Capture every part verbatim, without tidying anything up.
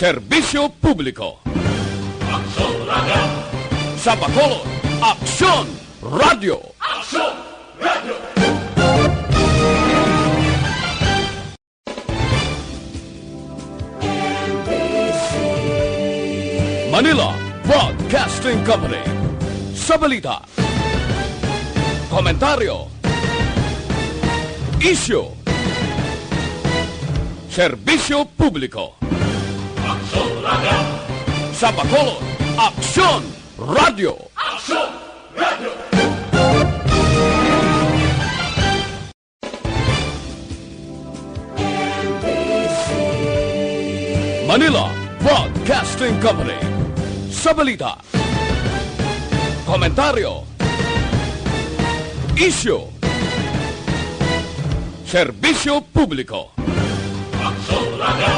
Serbisyo Publiko. Aksyon Radio. Sa Bacolod, Aksyon Radio. Aksyon Radio. Manila Broadcasting Company. Sa balita, komentaryo, isyu, serbisyo publiko. Aksyon Radio. Sa Bacolod, Aksyon Radio. Aksyon Radio. Manila Broadcasting Company. Sa balita, komentaryo, isyu, serbisyo publiko. Aksyon Radio.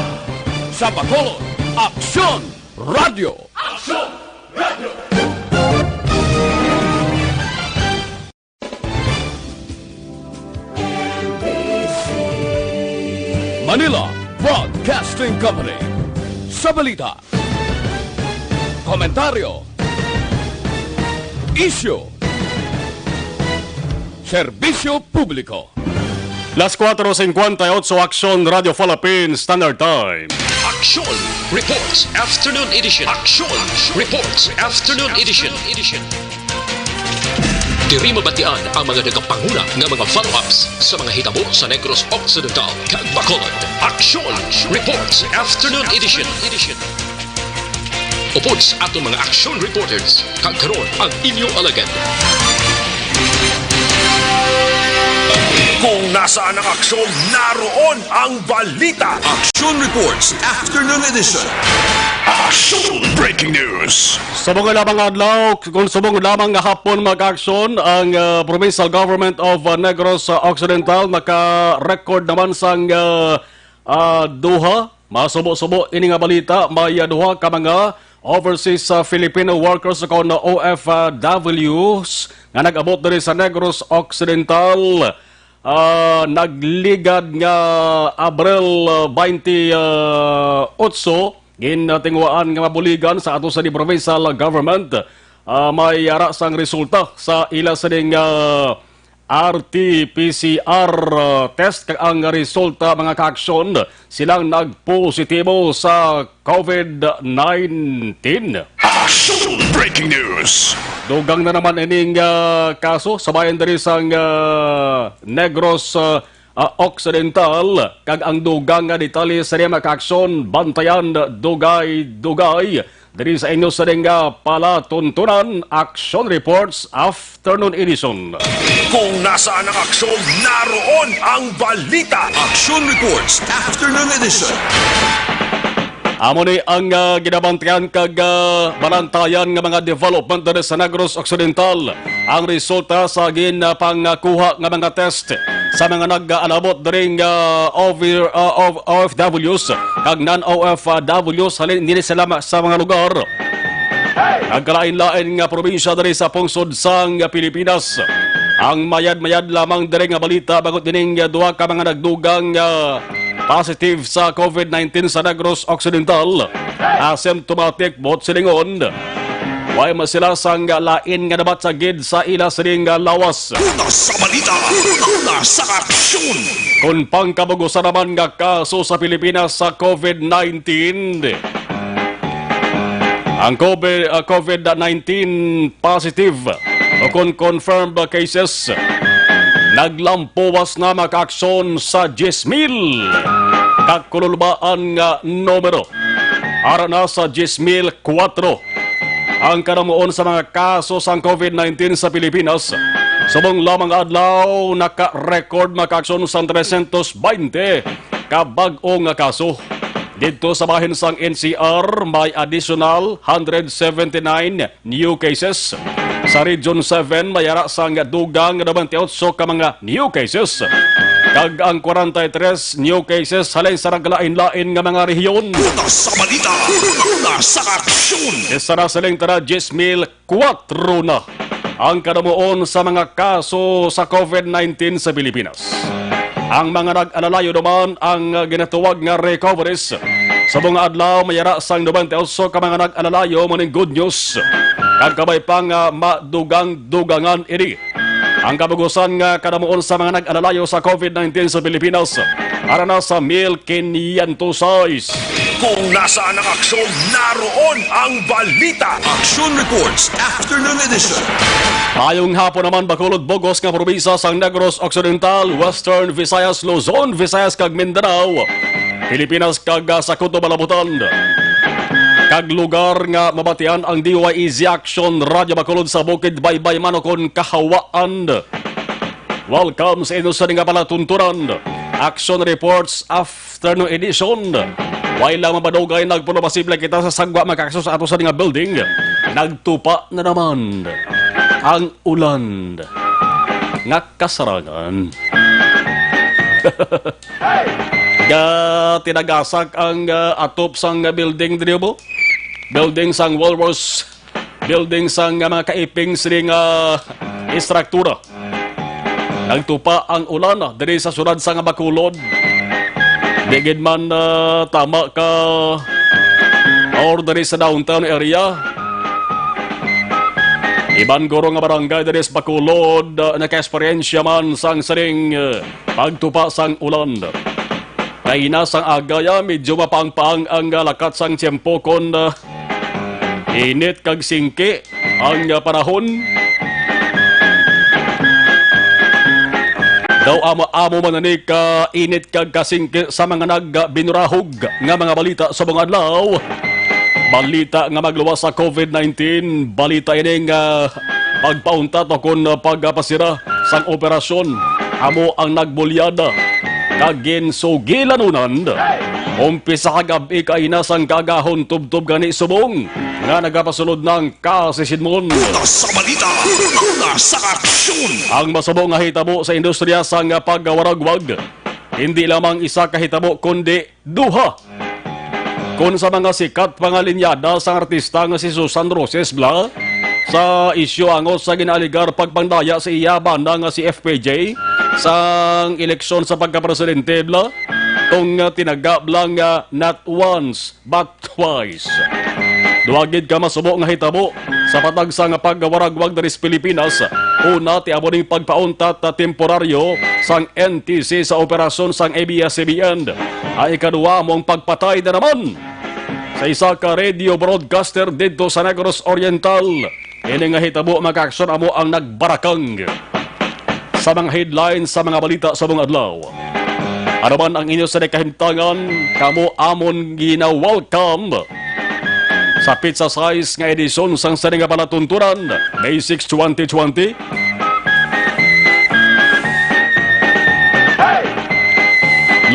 Sa Bacolod, Aksyon Radio. Aksyon Radio. Manila Broadcasting Company. Sa balita, komentaryo, isyu, serbisyo publiko. Las cuatro cincuenta y ocho, Aksyon Radio Philippines Standard Time. Aksyon Reports Afternoon Edition. Aksyon Reports Afternoon Edition. Diri mabatian ang mga nagapanguna nga mga follow-ups sa mga hitabo sa Negros Occidental kag Bacolod. Aksyon Reports Afternoon Edition. Upod sa aton mga action reporters, kag karon ang inyo alagad. Kung nasaan ang aksyon, naroon ang balita. Action Reports Afternoon Edition. Action Breaking News. Subong lamang adlaw, kung subong lamang nga hapon mag-aksyon ang, ah, Provincial Government of, ah, Negros, ah, Occidental, naka-record naman sang, ah, ah, duha. Masubo-subo ini nga balita, may, ah, duha ka mga overseas, ah, Filipino workers kon O F Ws nga nag-abot diri sa Negros Occidental. Ah, nagligad nga Abril, ah, twenty-eight, ginatinguhaan nga mabuligan sa ato sa di provincial government. Ah, may ara sang resulta sa ila sining, ah, R T P C R, ah, test, kag ang resulta, mga kaaksyon, silang nagpositibo sa COVID nineteen. Action Breaking News. Dugang na naman ining, ah, kaso sa bayan diri sang, ah, Negros, ah, ah, Occidental, kag ang dugang nga detalye sa mga kaaksyon, bantayan dugay-dugay diri sa inyo sining, ah, palatuntunan, Action Reports Afternoon Edition. Kung nasaan ang aksyon, naroon ang balita. Action Reports Afternoon Edition. Amo ni ang, ah, ginabantayan kag, ah, bantayan nga mga development diri sa Negros Occidental. Ang resulta sa ginpangakuha nga mga test sa mga nag-aalabot diri nga over, ah, of O F Ws kag non-O F Ws halin diri sila ma-, sa mga lugar. Nagkalain-lain nga probinsya diri sa pungsod sang Pilipinas. Ang mayad-mayad lamang diri nga balita bago dining duha ka mga nagdugang nga positive sa COVID nineteen sa Negros Occidental. Asymptomatic, buot silingon. Way masila sang lain nga nabatyag gid sa ila sining lawas. Una sa balita, una sa aksyon. Kon pangkabugusan naman nga kaso sa Pilipinas sa COVID nineteen, ang COVID, ah, COVID nineteen positive o kon confirmed cases naglampuwas na, mga kaaksyon, sa diyes mil ka kululbaan nga numero. Ara na sa diyes mil kuwatro ang kadamuon sa mga kaso sang COVID nineteen sa Pilipinas. Subong lamang adlaw, naka-record, mga kaaksyon, sang trescientos veinte ka bag-o nga kaso. Didto sa bahin sang N C R, may additional hundred seventy-nine new cases. Sa Region seven, may ara sang dugang nga nobenta y otso ka mga new cases. Kag ang kwarenta y tres new cases halin sa naglain-lain nga mga rehiyon. Una sa balita, una sa aksyon. Isa na siling tara, diyes mil kuwatro na ang kadamuon sa mga kaso sa COVID nineteen sa Pilipinas. Ang mga nag-alalayo naman ang, ah, ginatuwag nga recoveries. Sa mga adlaw, may ara sang nobenta y ocho ka mga nag-alalayo, mo ning good news. Kag kabay pa nga madugang-dugangan ini. Ang kabugusan nga kadamuon sa mga nag-alalayo sa covid nineteen sa Pilipinas, ara na sa mil quinientos sais. Kung nasaan ang aksyon, naroon ang balita. Action Reports, Afternoon Edition. Mayong hapon naman, Bacolod, Bugos nga probinsya sang Negros Occidental, Western Visayas, Luzon, Visayas, kag Mindanao, Pilipinas, kag, ah, sa kutob nga kalibutan. Kag lugar nga mabatian ang D Y E Z Action Radyo Bacolod sa Bukid Baybay man ukon Kahawaan. Welcome sa inyo sa nga palatuntunan. Action Reports Afternoon Edition. Way lang mapadugay, nagpuno posible kita sa sagwa makakso sa ato sa nga building. Nagtupa na naman ang ulan nga kasarangan. Ga tinagasak ang, ah, atop sang building diri mo. Building sang Walworth, building sang, ah, mga kaiping sini nga istruktura. Nagtupa ang ulan, ah, diri sa syudad sang Bacolod. Di gid man, ah, tama ka or diri sa downtown area. Iban guro nga barangay diri sa Bacolod, ah, naka-eksperyensya man sang sining, ah, pagtupa sang ulan. Kaina sang aga, ya, medyo mapangpang ang, ah, lakat sang tiyempo kon, ah, init kag singki ang, ah, panahon. Daw amo-amo man ni ka init kag kasingki sa mga nagbinurahog nga mga balita sa mga adlaw. Balita nga magluwas sa covid nineteen, balita ini nga pagpauntat o kon pagpasira sang operasyon amo ang nagbulyada kag ginsugilanunan. Umpisa kagab-i kaina sang kagahon tubtob gani subong nga nagapasulod ng kasisidmon. Una sa balita, una sa aksyon. Ang masubo nga hitabo sa industriya sang pagwaragwag, hindi lamang isa ka hitabo kundi duha. Kon sa mga sikat pa nga linyada sang artista nga si Susan Roses Bla, sa isyu angot sa ginaaligar pagpangdaya sa iya banda nga si F P J sang eleksyon sa pagkapresidente Bla, kung, ah, tinaga Bla nga not once but twice. Duha gid ka masubo nga hitabo sa patag sang pagwaragwag diri sa Pilipinas. Una, ti amo ning pagpauntat na temporaryo sang N T C sa operasyon sang A B S C B N. Ang ikaduha, amo ang pagpatay na naman sa isa ka radio broadcaster didto sa Negros Oriental. Ini nga hitabo, mga kaaksyon, amo ang nagbarakang sa mga headlines sa mga balita sa mga adlaw. Ano man ang inyo sa kahimtangan, kamo amon gina-welcome sa pizza size nga edisyon sang sini nga palatuntunan, May six, twenty twenty.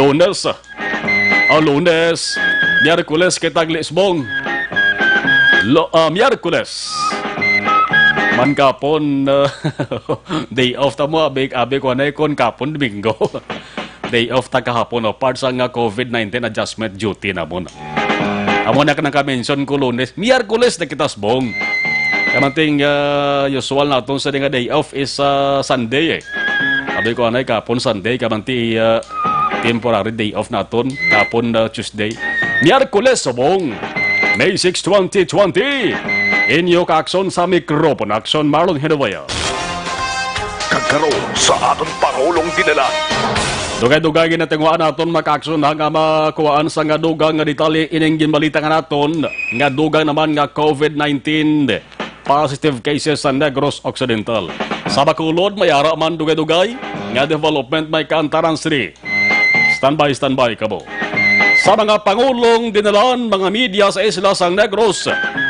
Lunes, ah, Lunes, Miyerkules kita, Lisbong. Lo, ah, Miyerkules. Man kapon, ah, day off ta mo, abi, abi ko anay kon kapon Domingo. Day off ta kahapon, no? Part sa nga covid nineteen adjustment duty namon. Amo na ka naka-mention ko Lunes, Miyerkules na kita subong. Kamanting, ah, usual naton sa nga day off is, ah, Sunday, eh. Abi ko anay kapon Sunday, kamanti, ah, temporary day off naton kapon, ah, Tuesday. Miyerkules subong, May six, twenty twenty. Inyo kaaksyon sa mikropono, Aksyon Marlon Hinuwaya. Kag karon sa aton Pangulong Dinalan. Dugay-dugay ginatinguhaan naton, mga kaaksyon, nga makuhaan sa nga dugang nga detalye ining ginbalita nga naton nga dugang naman nga covid nineteen positive cases sa Negros Occidental. Sa Bacolod, may ara man dugay-dugay nga development, may kaantaran sini. Standby, standby kamo. Sa mga pangulong dinalan, mga media sa isla sang Negros,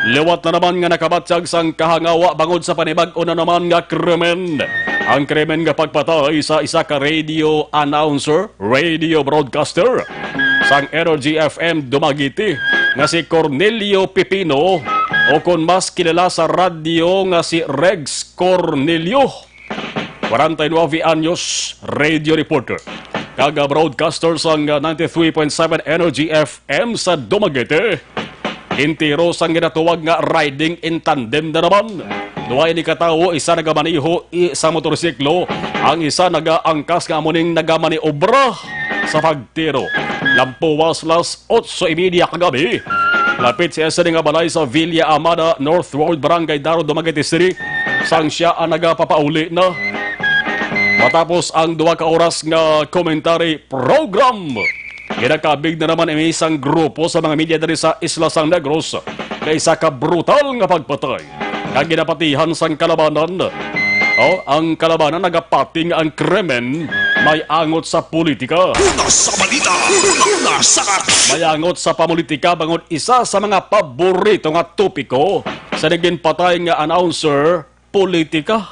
liwat na naman nga nakabatyag sang kahangawa bangod sa panibag-o na naman nga krimen. Ang krimen nga pagpatay sa isa ka radio announcer, radio broadcaster sang Energy F M Dumaguete nga si Cornelio Pipino, o kon mas kilala sa radyo nga si Rex Cornelio. Kwarenta y nuebe anyos, radio reporter, kag broadcaster sang ninety-three point seven Energy F M sa Dumaguete. Entero sang ginatuwag nga riding in tandem na naman. Duha ini ka tawo, isa nagamaneho i-, sa motorsiklo, Ang isa nagaangkas nga amo ning nagamaniobra sa pagtiro. Lampuwas las otso y media kagabi, lapit sa isa nga balay sa Villa Amada, North Ward, Barangay Daro, Dumaguete City, sang sia ang nagapapauli na. Matapos ang duha ka oras nga commentary program, ginakabig na naman ini sang grupo sa mga media diri sa Isla sang Negros nga isa ka brutal nga pagpatay nga ginapatihan sang kalabanan. O, ang kalabanan nagapati nga ang krimen may angot sa politika. Una sa balita, una sa aksyon. May angot sa pamulitika bangod isa sa mga paborito nga topiko sa ginpatay nga announcer, politika.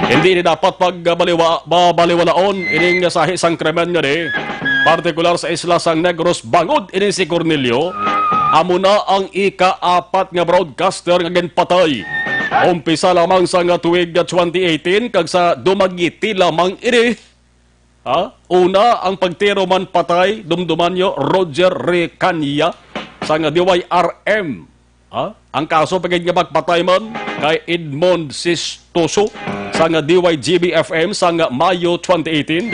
Hindi ni dapat pagbaliwa-, babaliwalaon ining sahi sang krimen nga di, partikular sa isla sang Negros, bangod ini si Cornelio. Amo na ang ikaapat nga broadcaster nga ginpatay. Umpisa lamang sa nga tuig nga twenty eighteen, kag sa Dumaguete lamang ini. Ha? Una, ang pagtiro man patay, dumduman nyo, Roger Recania, sang D Y R M. Ha? Ang kaso pa gid nga magpatay man kay Edmond Sistoso sang D Y G B F M sang Mayo twenty eighteen.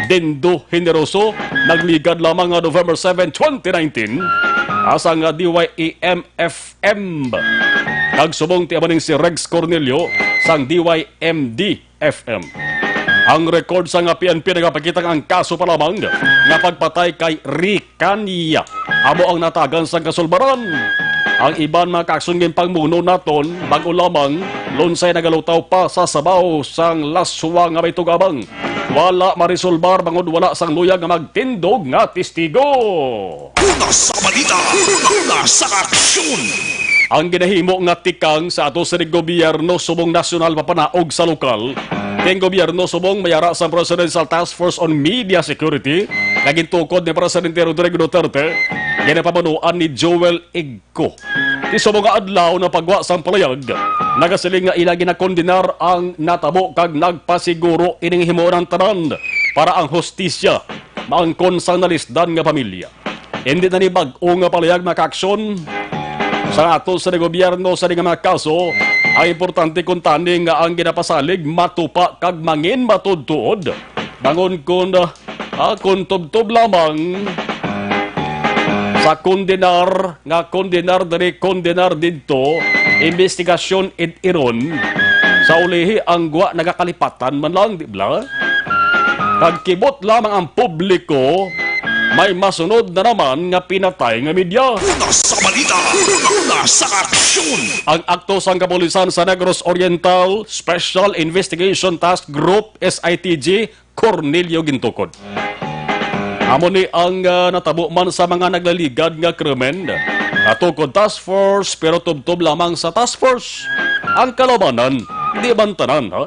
Dindo Generoso, nagligad lamang nga November seven, twenty nineteen, ah, sang D Y E M F M. Kag subong ti amo ning si Rex Cornelio sang D Y M D F M. Ang record sa nga P N P nagapakita nga ang kaso pa lamang nga pagpatay kay Ricania amo ang natagan sang kasulbaran. Ang iban, mga kaakson, ginpangmuno naton bag-o lamang, Lunsay nagalutaw pa sa sabaw sang laswa nga may tugabang. Wala marisolbar bangod wala sang luyag nga magtindog nga testigo. Una sa balita, una sa aksyon. Ang ginahimo nga tikang sa ato sa gobyerno subong nasyonal papanaog sa lokal, kay ang gobyerno subong may ara sang Presidential Task Force on Media Security nga gintukod ni Presidente Rodrigo Duterte, ginapamunuan ni Joel Igco. Ti subong nga adlaw na pagwa sang palayag, nagasiling nga ila ginakondenar ang natabo kag nagpasiguro ining himuon ang tanan para ang hustisya maangkon sang nalisdan nga pamilya. Hindi na ni bag-o nga palayag makaaksyon sa ato sa gobyerno sa mga kaso. Ang importante kuntani nga ang ginapasalig matupa kag mangin matuod-tuod. Bangon kun, ah, kun tubtob lamang sa kondenar nga kondenar diri, kondenar didto, investigasyon id iron, sa ulihi ang gwa nagakalipatan man lang, di bala? Kag kibot lamang ang publiko, may masunod na naman nga pinatay nga media. Una sa balita, una sa aksyon. Ang akto sang kapulisan sa Negros Oriental Special Investigation Task Group, S I T G, Cornelio gintukod. Amo ni ang, ah, natabo man sa mga naglaligad nga krimen. Natukod task force, pero tubtob lamang sa task force ang kalabanan. Di man tanan, ha?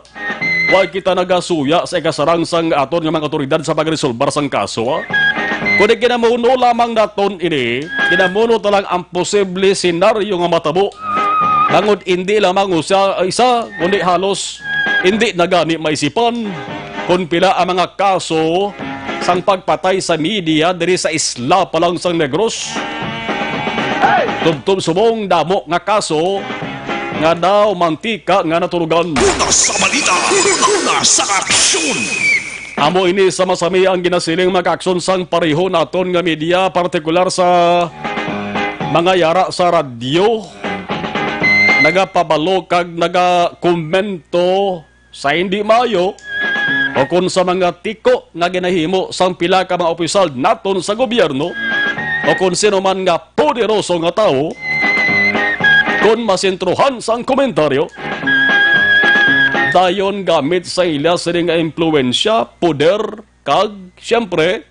Wa kita nagasuya sa ikasarang sang aton nga mga awtoridad sa pagresolbar sang kaso, ha? Kundi ginamuno lamang naton ini, ginamuno ta lang ang posible senaryo nga matabo. Bangod indi lamang usa, isa, kundi halos indi na gani maisipan kon pila ang mga kaso sang pagpatay sa media diri sa isla pa lang sang Negros. Tubtob subong damo nga kaso nga daw mantika nga naturugan. Una sa balita, una sa aksyon. Amo ini sa masami ang ginasiling makaaksyon sang pareho naton nga media, partikular sa mga yara sa radyo, nagapabalo kag nagakomento sa hindi maayo, o kon sa mga tiko nga ginahimo sang pila ka mga opisyal naton sa gobyerno, o kon sino man nga poderoso nga tawo, kon masentrohan sang komentaryo, dayon gamit sa ila sini nga impluwensya, poder, kag, siyempre,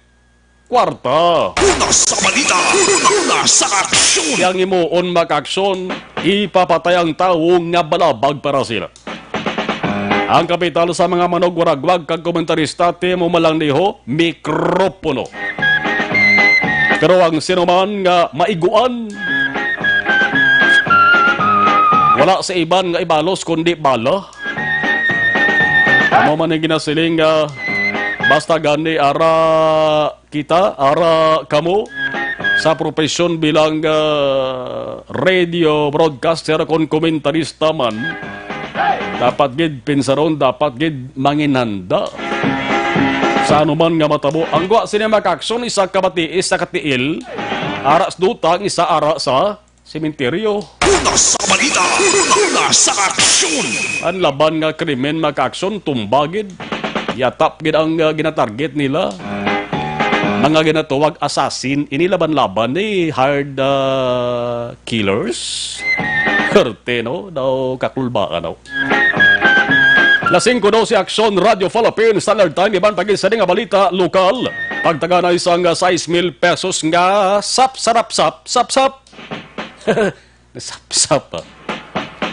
kwarta. Una sa balita, una sa aksyon. Ang himuon makaaksyon, ipapatay ang tawo nga balabag para sila. Ang kapital sa mga manugwaragwag kag komentarista, ti amo man lang niho, mikropono. Pero ang sino man nga maiguan, wala sa iban nga ibalos kundi bala. Amo man ang ginasiling nga basta gani ara kita, ara kamo, sa propesyon bilang, ah, radio broadcaster kon komentarista man, Dapat gid pinsaron, dapat gid manginhanda sa anuman nga matabo. Ang gwa sini, mga kaaksyon, isa ka batiis, isa ka tiil, ara sa duta, ang isa ara sa sementeryo. Una sa balita, una sa aksyon. Ang laban nga krimen, mga kaaksyon, tumba gid. Yatap gid ang, ah, ginatarget nila. Mga ginatawag assassin, ini laban-laban ni hired, ah, killers. Herte, no? Daw kakulbaan, no? Las singko dose, Aksyon, Radyo Philippine Standard Time, iban pa gid sini nga balita lokal. Pagtaganay sang sais mil pesos nga sap, sarap, sap, sap, sap. Sap, sap, ah.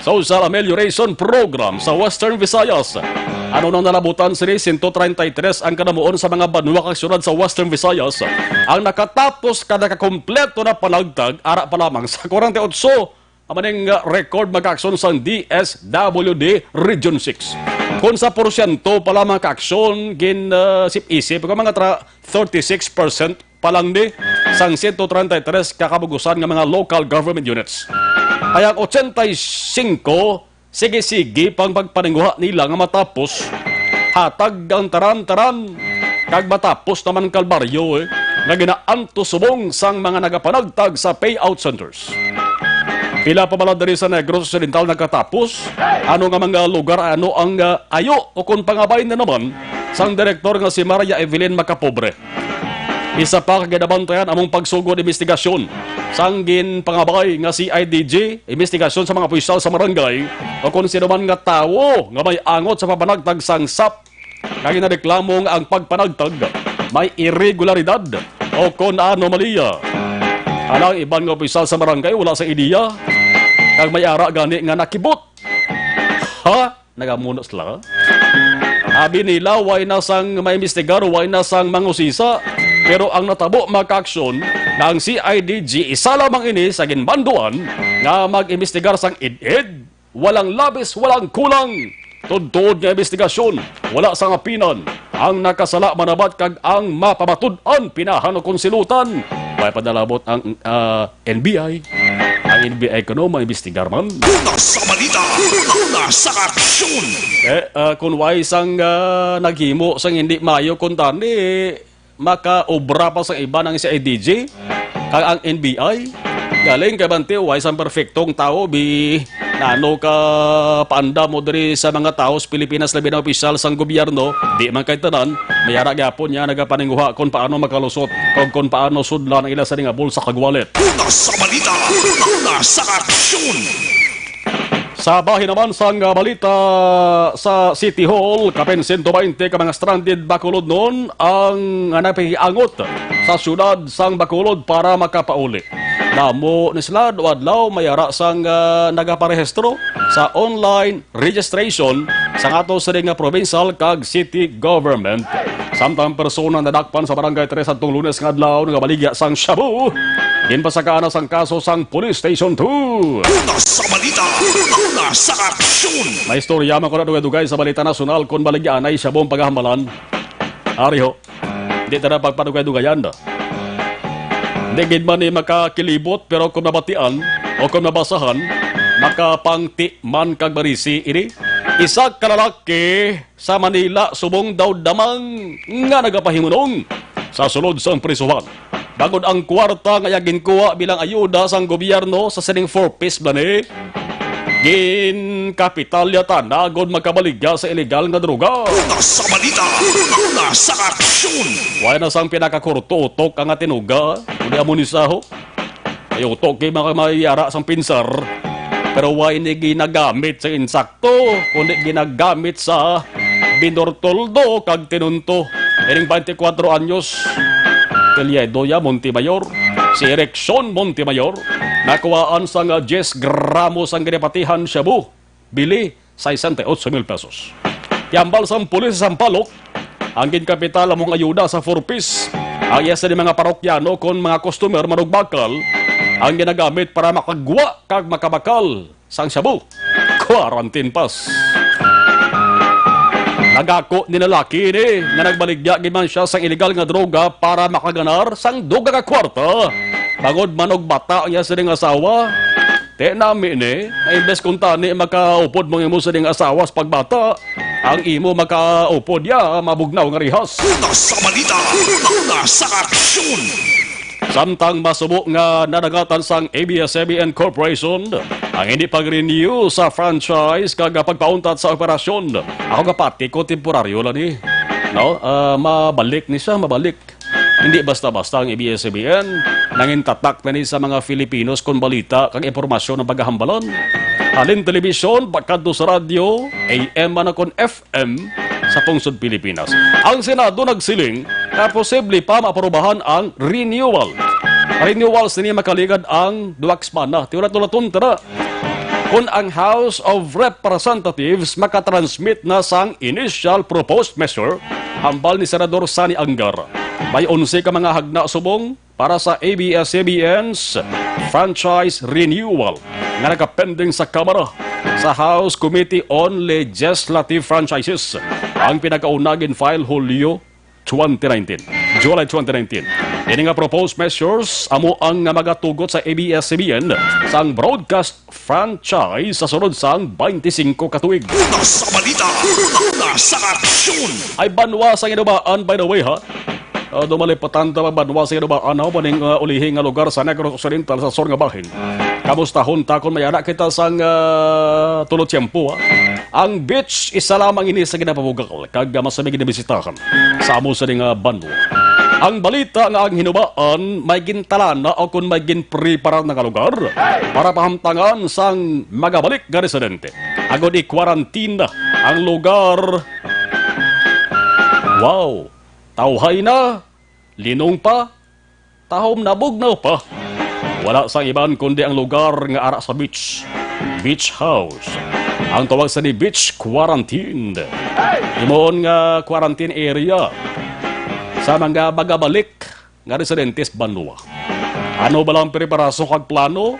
Social Amelioration Program sa Western Visayas. Ano nang nalabutan sini? Sento treinta y tres ang kanamuon sa mga banwa kag syudad sa Western Visayas ang nakatapos ka nakakompleto na panagtag ara pa lamang sa kwarenta y otso. Amo ning, uh, record, mga kaaksyon, sang D S W D Region six. Kung sa porsyento pa lang, mga kaaksyon, gin, uh, sip-isip ko, mga tra-, thirty-six percent pa lang ni sang sento treinta y tres ka kabugusan nga mga local government units. Kaya ang ochenta y singko, sige-sige pang pagpaninguha nila nga matapos, hatag ang taran-taran, kag matapos naman kalbaryo, eh, nga ginaantos subong sang mga nagapanagtag sa payout centers. Pila pa bala diri sa Negros Occidental nakatapos? Ano nga mga lugar, ano ang, ah, ayo o kon pangabay na naman sang direktor nga si Maria Evelyn Macapobre? Isa pa ka ginabantayan among pagsugod imbestigasyon sang ginpangabay nga C I D G, imbestigasyon sa mga opisyal sa barangay o kon sino man nga tawo nga may angot sa papanagtag sang sap nga ginareklamo nga ang pagpanagtag may iregularidad o kon anomalya. Ang iban nga opisyal sa barangay wala sa ideya, kag may ara gani nga nakibot. Ha? Nagamuno sila. Abi nila, way na sang maimbestigar, way na sang mangusisa. Pero ang natabo, mga kaaksyon, nga ang C I D G isa lamang ini sa ginbanduan nga mag-imbestigar sang id-id, walang labis, walang kulang. Tuod-tuod nga imbestigasyon, wala sang apinan. Ang nakasala manabat kag ang mapamatud-an pinahan o konsilutan. May padalabot ang, ah, N B I. Ang N B I kuno maimbestigar man. Una sa balita, una sa aksyon. Eh, ah, kung way sang, ah, naghimo sang hindi maayo, kuntani, makaobra pa sa iba ng C I D G kag ang N B I. Galing kay Bante, way sang perfectong tawo, bi, nano ka paanda mo diri sa mga tawo sa Pilipinas, labi na opisyal sang gobyerno, di man kay tanan, may ara gyapon niya nagapaninguha kung paano makalusot o kung paano sudlan ang ila sa nga bulsa kag wallet. Una sa balita, una sa aksyon. Sa bahin naman sang, ah, balita sa City Hall, kapin sento baynte ka mga stranded Bacolodnon ang, ah, napakiangot sa siyudad sang Bacolod para makapauli. Damo ni sila adlaw may ara sang, ah, nagaparehistro sa online registration sa ato sini nga provincial kag city government. Samtang persona nadakpan sa Barangay Tres adtong Lunes nga adlaw nagabaligya sang shabu, ginpasakaan na sang kaso sang Police Station two. Una sa balita, una sa aksyon. May istorya man ko na dugay-dugay sa balita nasyonal kon baligya anay shabu ang paghahambalan. Ari ho, di ta na pagpadugay-dugayan. Di gid man ni makakilibot, pero kung mabatian o kung mabasahan, makapangti man kag marisi ini. Isa ka lalaki sa Manila subong daw damang nga nagapahimunong sa sulod sang prisuhan. Bangod ang kwarta nga iya ginkuha bilang ayuda sang gobyerno sa sining Four Ps bala ni, ginkapital niya tana agod makabaligya sa iligal nga droga. Una sa balita, una sa aksyon. Wala na sang pinakakurto utok ang atinuga, kundi amo ni saho. Ay utok kay mga mayara sang pinsar, pero way ni ginagamit sa insakto, kundi ginagamit sa binortoldo kag tinunto. Ining twenty-four anyos, apelyido niya Montemayor, si Erickson Montemayor, nakuhaan sang diyes gramo sang ginapatihan shabu, bili sesenta y ocho mil pesos. Gihambal sang pulis sa Sampaloc, ang ginkapital among ayuda sa Four Ps. Ang iya sini mga parokyano kon mga customer manugbakal ang ginagamit para makagwa kag makabakal sang shabu. Quarantine pass. Nagako ni lalaki ini nga nagbaligya gid man siya sang iligal nga droga para makaganar sang dugang nga kwarta. Bangod manugbata ang iya sining asawa, Te nami ni, imbes kuntani makaupod mo imo sa ding asawa sa pagbata, ang imo makaupod ya mabugnaw nga rihas. Una sa balita, una sa aksyon. Samtang masubo nga nadagatan sang A B S-C B N Corporation ang hindi pag-renew sa franchise kag pagpauntat sa operasyon, ako nga pati ko temporaryo lang ni. No? Ah, mabalik ni siya, mabalik. Hindi basta-basta ang A B S-C B N. Nangin tatak na ni sa mga Filipinos kon balita kag impormasyon ang pagahambalan. Halin telebisyon, pakadto sa radyo, A M man kon F M, sa pungsod Pilipinas. Ang Senado nagsiling nga posible pa maaprobahan ang renewal. Renewal sini makaligad ang duha ka semana. Tiulat-ulaton tara. Kon ang House of Representatives makatransmit na sang initial proposed measure, hambal ni Senador Sonny Angar, may onse ka mga hagna subong para sa A B S-C B N's franchise renewal nga nagapending sa Kamara sa House Committee on Legislative Franchises. Ang pinakauna gin-file Hulyo twenty nineteen, July twenty nineteen. Ini nga proposed measures amo ang nga magatugot sa A B S-C B N sang broadcast franchise sa sunod sang twenty-five ka tuig. Una sa balita, una sa aksyon. Ay banwa sa Ginubaan, by the way, ha? Uh, dumalipatan ta banwa sa Ginubaan, ha? Maning uh, ulihi nga lugar sa Negros Occidental sa sur nga bahin. Kamustahon ta kon may anak kita sang uh, tulo tiyempo, ha? Ang beach, isa lamang ini sa ginapabugal kag uh, mas may ginabisitahan sa amo sa nga banwa. Ang balita nga ang Hinubaan may gintalana o kon may ginprepara na nga lugar para pahamtangan sang magabalik nga residente. Agod i-quarantine ang lugar. Wow! Tawhay na, linong pa, tahom na bugnaw pa. Wala sang iban kundi ang lugar nga ara sa beach. Beach house. Ang tawag sa ni beach quarantine. Imoon nga quarantine area sa mga magabalik nga residentes banwa. Ano ba lang preparaso kag plano?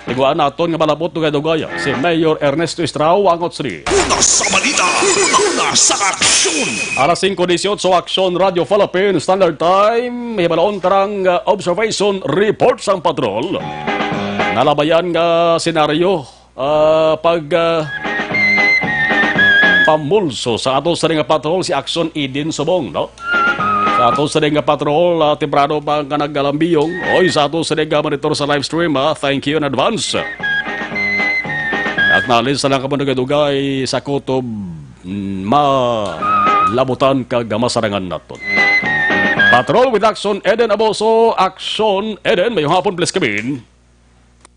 Tiguan naton nga malabot dugay-dugay si Mayor Ernesto Estrao ang Otsri. Una sa balita, una sa aksyon. Alas singko dieciocho, Aksyon Radio Philippine Standard Time. Hibalaon tarang uh, observation report sang patrol. Nalabayan nga senaryo uh, pag uh, pamulso sa ato sa nga patrol si Aksyon Eden Subong, no? Sa ato sa nga patrol, uh, temprano pa nga naggalambiyong. Oy, sa ato sa nga monitor sa live stream, ha? Thank you in advance. Acknowledge sa lang kamo dugay-dugay sa kutob malabutan kag masarangan naton. Patrol with Action Eden Aboso. Action Eden, may hapon, please, Kevin.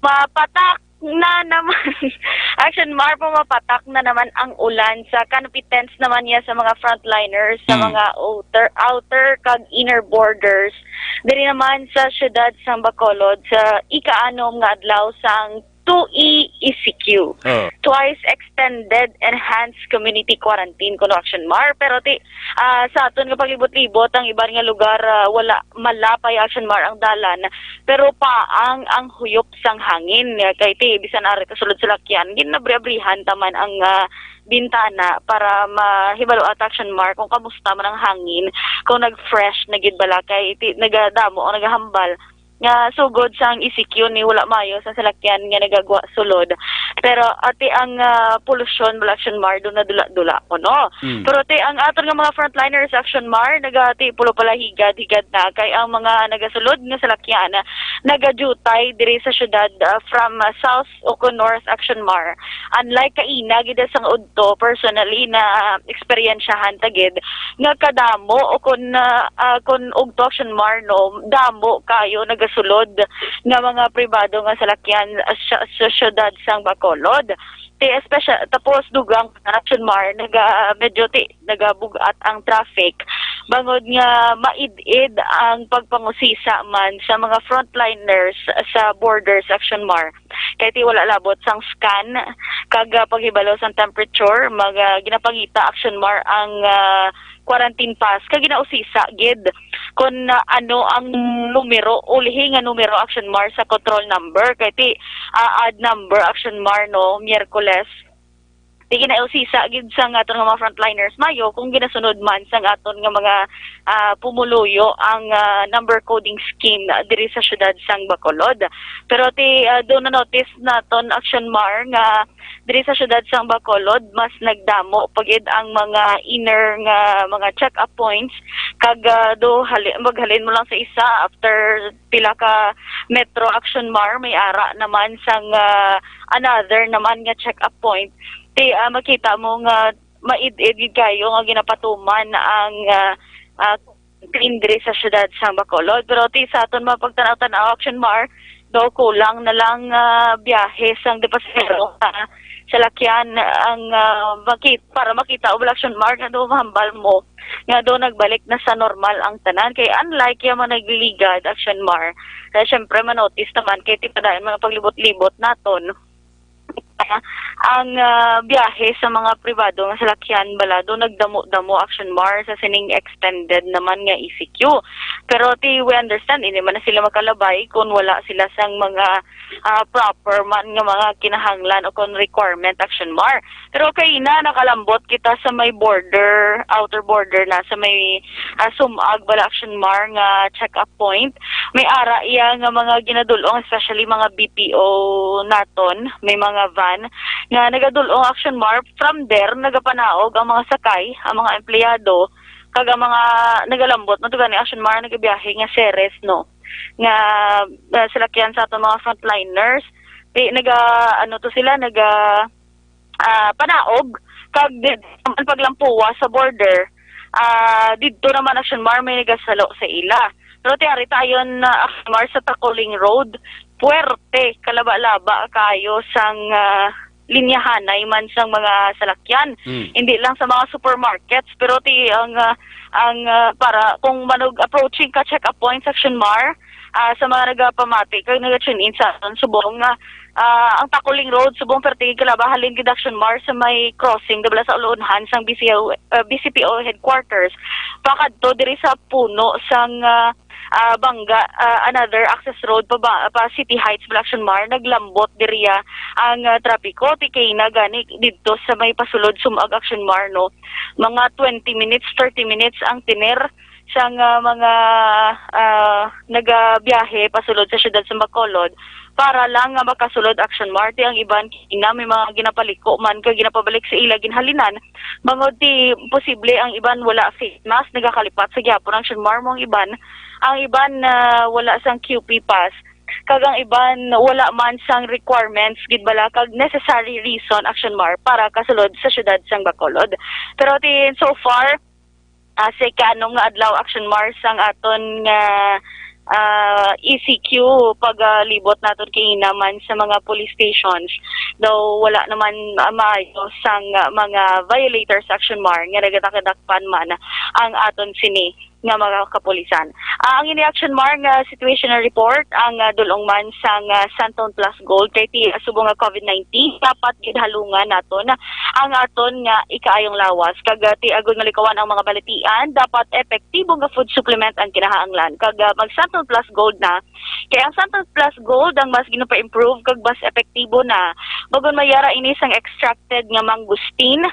Mapatak na naman. Action Mar, pumapatak na naman ang ulan sa competence naman niya sa mga frontliners sa Hmm. mga outer, outer kag inner borders. Diri naman sa siyudad sang Bacolod sa ika-anom nga adlaw sang two E E C Q. Oh. Twice extended enhanced community quarantine kuno, Action Mar, pero ti ah, sa aton nga paglibot-libot, ang iban nga lugar, ah, wala malapay, Action Mar, ang dalan, pero paang ang huyop sang hangin. Kay ti bisan ari ka sulod sa lakyan, ginabri-abrihan ta man ang ah, bintana para mahibalo at, Action Mar, kung kamusta man ang hangin, kung nag-fresh na gid bala, kay ti nagadamo ang nagahambal nga sugod sang E C Q ni wala maayo sa salakyan nga nagagwa sulod. Pero ati ang ah, polusyon, Action Mar, do nadula-dula ko, no? Mm. Pero ti ang aton nga mga frontliners, Action Mar, nagati pulo pala higad-higad na kay ang mga nagasulod nga salakyan nagajutay diri sa syudad ah, from ah, south o kon north, Action Mar. Unlike kaina gid sang udto, personally na eksperyensyahan ta gid nga kadamo o kon ah, ah, kon ugto, Action Mar, no, damo kayo nagasulod nga mga pribado nga salakyan sa, sa syudad sang Bacolod. Ti especial, tapos dugang, Action Mar, naga medyo ti nagabug-at ang traffic bangod nga maid-id ang pagpangusisa man sa mga frontliners sa borders, Action Mar. Kay ti wala labot sang scan kag ah, paghibalo sang temperature, mga ginapangita, Action Mar, ang ah, quarantine pass kag ginausisa gid kon ah, ano ang numero, ulihi nga numero, Action Mar, sa control number. Kay ti ah, odd number, Action Mar, no, Miyerkules. di ginausisa gid sang aton nga mga frontliners, Mayo, kung ginasunod man sang aton nga mga, ah, pumuluyo ang, ah, number coding scheme diri sa siyudad sang Bacolod. Pero ti, ah, do na-notice naton, Action Mar, nga diri sa siyudad sang Bacolod, mas nagdamo pa gid ang mga inner nga mga check-up points, kag, ah, do hali-, maghalin mo lang sa isa, after pila ka metro, Action Mar, may ara naman sang, ah, another naman nga check-up point. Ti, ah, makita mo nga maid-id gid kayo nga ginapatuman ang, ah, ah, clean diri sa siyudad sang Bacolod. Pero ti sa aton mga pagtanaw-tanaw, Action Mar, do kulang na lang, ah, biyahe sang de pasahero sa salakyan ang, ah, maki-, para makita o wala, Action Mar, nga do mahambal mo nga do nagbalik na sa normal ang tanan. Kay unlike yung mga nagliligad, Action Mar, kaya syempre manotis naman kay ti padayon mga paglibot-libot naton. Ang, ah, biyahe sa mga pribado nga salakyan bala do nagdamo-damo, Action Mar, sa sining extended naman nga E C Q. Pero ti we understand, hindi man na sila makalabay kung wala sila sang mga, ah, proper man nga mga kinahanglan o kon requirement, Action Mar. Pero kay na nakalambot kita sa may border, outer border na, sa may, ah, Sumag bala, Action Mar, nga check-up point. May ara iya nga mga ginadul-ong, especially mga B P O naton, may mga van nga nagadul-ong, Action Mar, from there nagapanaog ang mga sakay, ang mga empleyado, kag ang mga nagalambot man to gani, Action Mar, nagabiyahe nga series, no, nga, ah, salakyan sa aton mga frontliners. Di, naga, ano to sila, naga, ah, panaog, kag di naman paglampuwa sa border, ah, didto naman, Action Mar, may nagasalo sa ila. Pero ti ari ta ayon, ah, Action Mar, sa Tacoling Road, puwerte, kalaba-laba kayo sang, ah, linyahanay man sang mga salakyan. Mm. Hindi lang sa mga supermarkets, pero ti ang, ah, ang, ah, para kung manog approaching ka check-up points, Action Mar, ah, sa mga nagapamati kag naga-tune in sa aton subong nga, ah, ang Tacoling Road, subong perti kalaba, halin gid, Action Mar, sa may crossing, dabla sa ulunhan sang B C O, ah, B C P O headquarters, pakadto diri sa puno sang, ah, ah, Bangga, ah, another access road pa ba, pa City Heights, bala, Action Mar, naglambot diriya ang, ah, trapiko. Ti kay na gani didto sa may pasulod Sumag, Action Mar, no, mga twenty minutes, thirty minutes ang tiner sang, ah, mga, ah, nagabiyahe pasulod sa siyudad sa Bacolod para lang nga makasulod, Action Mar. Ti ang iban kina may mga ginapaliko man kag ginapabalik sa ila ginhalinan, bangod ti posible ang iban wala face mask, nagakalipat sa gihapon, Action Mar, mo ang iban. Ang iban, ah, wala sang Q P pass, kag ang iban wala man sang requirements gid bala kag necessary reason, Action Mar, para kasulod sa siyudad sang Bacolod. Pero ti so far, ah, sa ika-anom nga adlaw, Action Mar, sang aton nga, ah, E C Q, pagalibot naton kaina man sa mga police stations, daw wala naman, ah, maayo sang, ah, mga violators, Action Mar, nga nagatakadakpan man ang aton sini nga mga kapulisan. Ah, ang ini, Action Mar, nga situational report, ang, ah, dulong man sang, ah, Santon Plus Gold kay ti subong nga COVID nineteen, dapat gid halungan naton ang aton nga ikaayong lawas. Kag, ah, ti agod malikawan ang mga balatian, dapat epektibo nga food supplement ang kinahanglan. Kag, ah, mag Santon Plus Gold na. Kay ang Santon Plus Gold ang mas ginapa-improve kag mas epektibo na. Bagon mayara ini sang extracted nga mangosteen,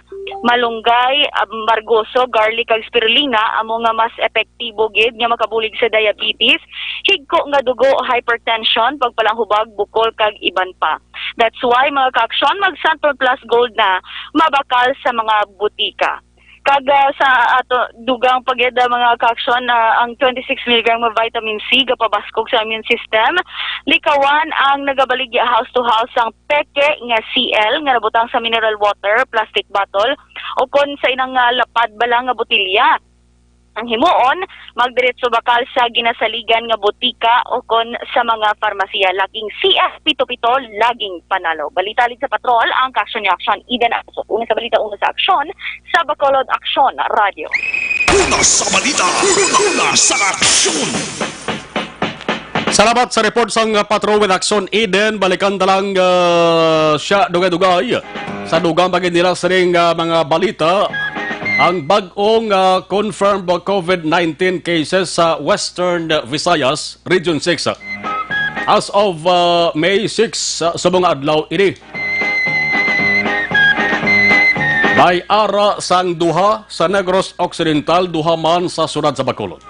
malunggay, ah, margoso, garlic, kag spirulina, amo nga mas epektibo gid nga makabulig sa diabetes, higko nga dugo, hypertension, pagpalanghubag, bukol, kag iban pa. That's why, mga kaaksyon, mag Santon Plus Gold na, mabakal sa mga butika. Kag, ah, sa ato dugang pa gid, ah, mga kaaksyon, ah, ang twenty-six milligram nga vitamin C gapabaskog sa immune system. Likawan ang nagabaligya house to house sang peke nga C L nga nabutang sa mineral water, plastic bottle, o kon sa inang, ah, lapad bala nga botelya. Ang himuon, magdiretso bakal sa ginasaligan nga botika o kon sa mga farmasiya. Laging C S pito pito, laging panalo. Balita halin sa patrol, ang Kaaksyon ni Aksyon, Eden Aso. Una sa balita, una sa aksyon, sa Bacolod Aksyon Radio. Una sa balita, una sa aksyon. Salamat sa report sang Patrol with Action, Eden. Balikan ta lang, ah, siya dugay-dugay. Sa dugang pa gid nila sining, ah, mga balita, ang bag-ong, ah, confirmed COVID nineteen cases sa Western Visayas, Region six. As of, ah, May six, ah, subong nga adlaw ini. May ara sang duha sa Negros Occidental, duha man sa siyudad sa Bacolod.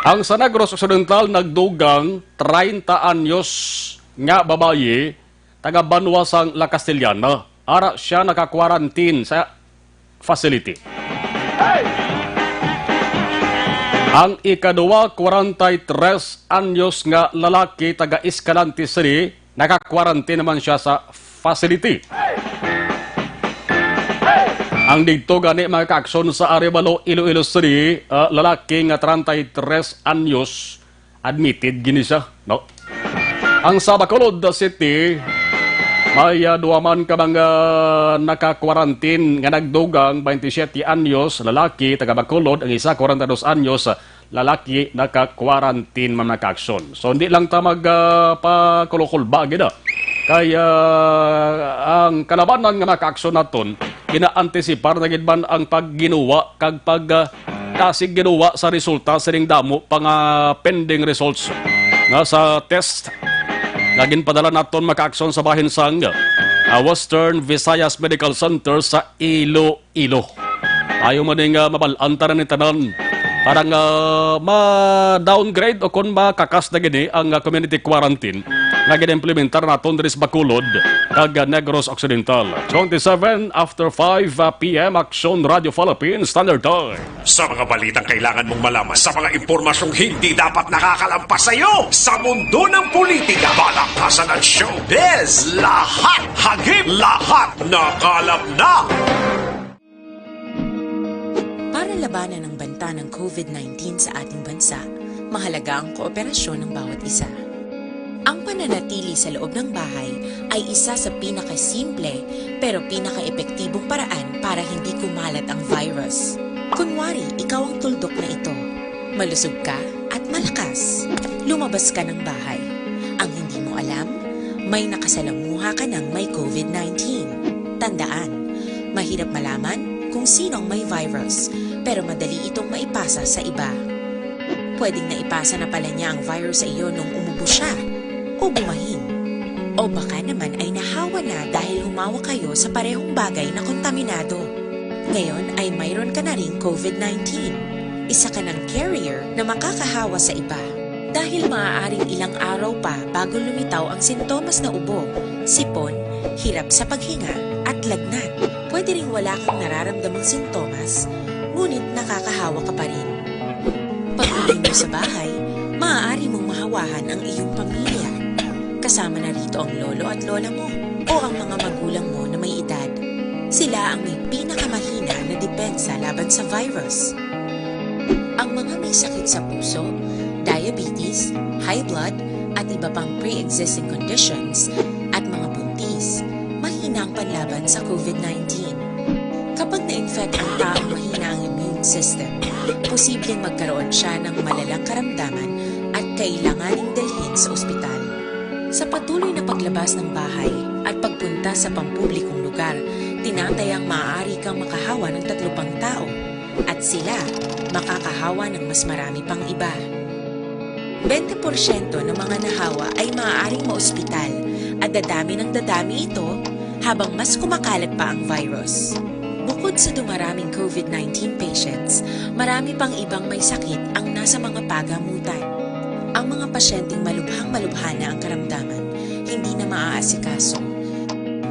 Ang sa Negros Occidental nagdugang treinta anyos nga babayi taga banwa sang La Castellana. Ara sia naka-quarantine sa facility. Ang ikaduha, kwarenta y tres anyos nga lalaki taga Escalante City, naka-quarantine naman sia sa facility. Ang didto gani, mga kaaksyon, sa Arevalo, Iloilo City, ah, lalaki nga treinta y tres anyos, admitted gini siya, no? Ang sa Bacolod City, may, ah, duha man ka mga naka-quarantine nga nagdugang, twenty-seven anyos, lalaki, taga Bacolod, ang isa, kwarenta y dos anyos, lalaki, naka-quarantine man, mga kaaksyon. So, hindi lang ta mag, ah, pakulokol ba, gid, ah? Kay, ah, ang kalabanan nga mga kaaksyon naton, ginaantisipar na gid man ang pagginuwa kag pag, ah, kasig ginuwa sa resulta sining damo pa nga pending results nga sa test nga ginpadala naton, mga kaaksyon, sa bahin sang, ah, Western Visayas Medical Center sa Iloilo. Ayo man nga mabal-an ta na ni tanan. Para nga ma-downgrade o kon makakas na gini ang, ah, community quarantine nga gina-implementar naton diri sa Bacolod kag, ah, Negros Occidental. Twenty-seven after five, ah, P M, Aksyon Radio Philippines Standard Time. Sa mga balitang kailangan mong malaman, sa mga impormasyong hindi dapat nakakalampas sa iyo, sa mundo ng politika, balakasan at showbiz, lahat hagip, lahat nakalap na. Para labanan ang banta ng COVID nineteen sa ating bansa, mahalaga ang kooperasyon ng bawat isa. Ang pananatili sa loob ng bahay ay isa sa pinakasimple pero pinakaepektibong paraan para hindi kumalat ang virus. Kunwari, ikaw ang tuldok na ito. Malusog ka at malakas. Lumabas ka ng bahay. Ang hindi mo alam, may nakasalamuha ka ng may COVID nineteen. Tandaan, mahirap malaman kung sino ang may virus, pero madali itong maipasa sa iba. Pwedeng naipasa na pala niya ang virus sa iyo nung umubo siya o bumahin. O baka naman ay nahawa na dahil humawak kayo sa parehong bagay na kontaminado. Ngayon ay mayroon ka na ring COVID nineteen. Isa ka ng carrier na makakahawa sa iba. Dahil maaaring ilang araw pa bago lumitaw ang sintomas na ubo, sipon, hirap sa paghinga, at lagnat. Pwede ring wala kang nararamdamang sintomas, ngunit nakakahawa ka pa rin. Pag-uwi mo sa bahay, maaari mong mahawahan ang iyong pamilya. Kasama na rito ang lolo at lola mo o ang mga magulang mo na may edad. Sila ang may pinakamahina na depensa laban sa virus. Ang mga may sakit sa puso, diabetes, high blood, at iba pang pre-existing conditions, at mga buntis, mahina ang panlaban sa COVID nineteen. Kapag na-infect ang taong mahina ang immune system, posibleng magkaroon siya ng malalang karamdaman at kailanganing dalhin sa ospital. Sa patuloy na paglabas ng bahay at pagpunta sa pampublikong lugar, tinatayang maaari kang makahawa ng tatlo pang tao, at sila makakahawa ng mas marami pang iba. Bente porsyento ng mga nahawa ay maaaring maospital, at dadami ng dadami ito habang mas kumakalat pa ang virus. Bukod sa dumaraming COVID nineteen patients, marami pang ibang may sakit ang nasa mga pagamutan. Ang mga pasyenteng malubhang-malubha na ang karamdaman, hindi na maaasikaso.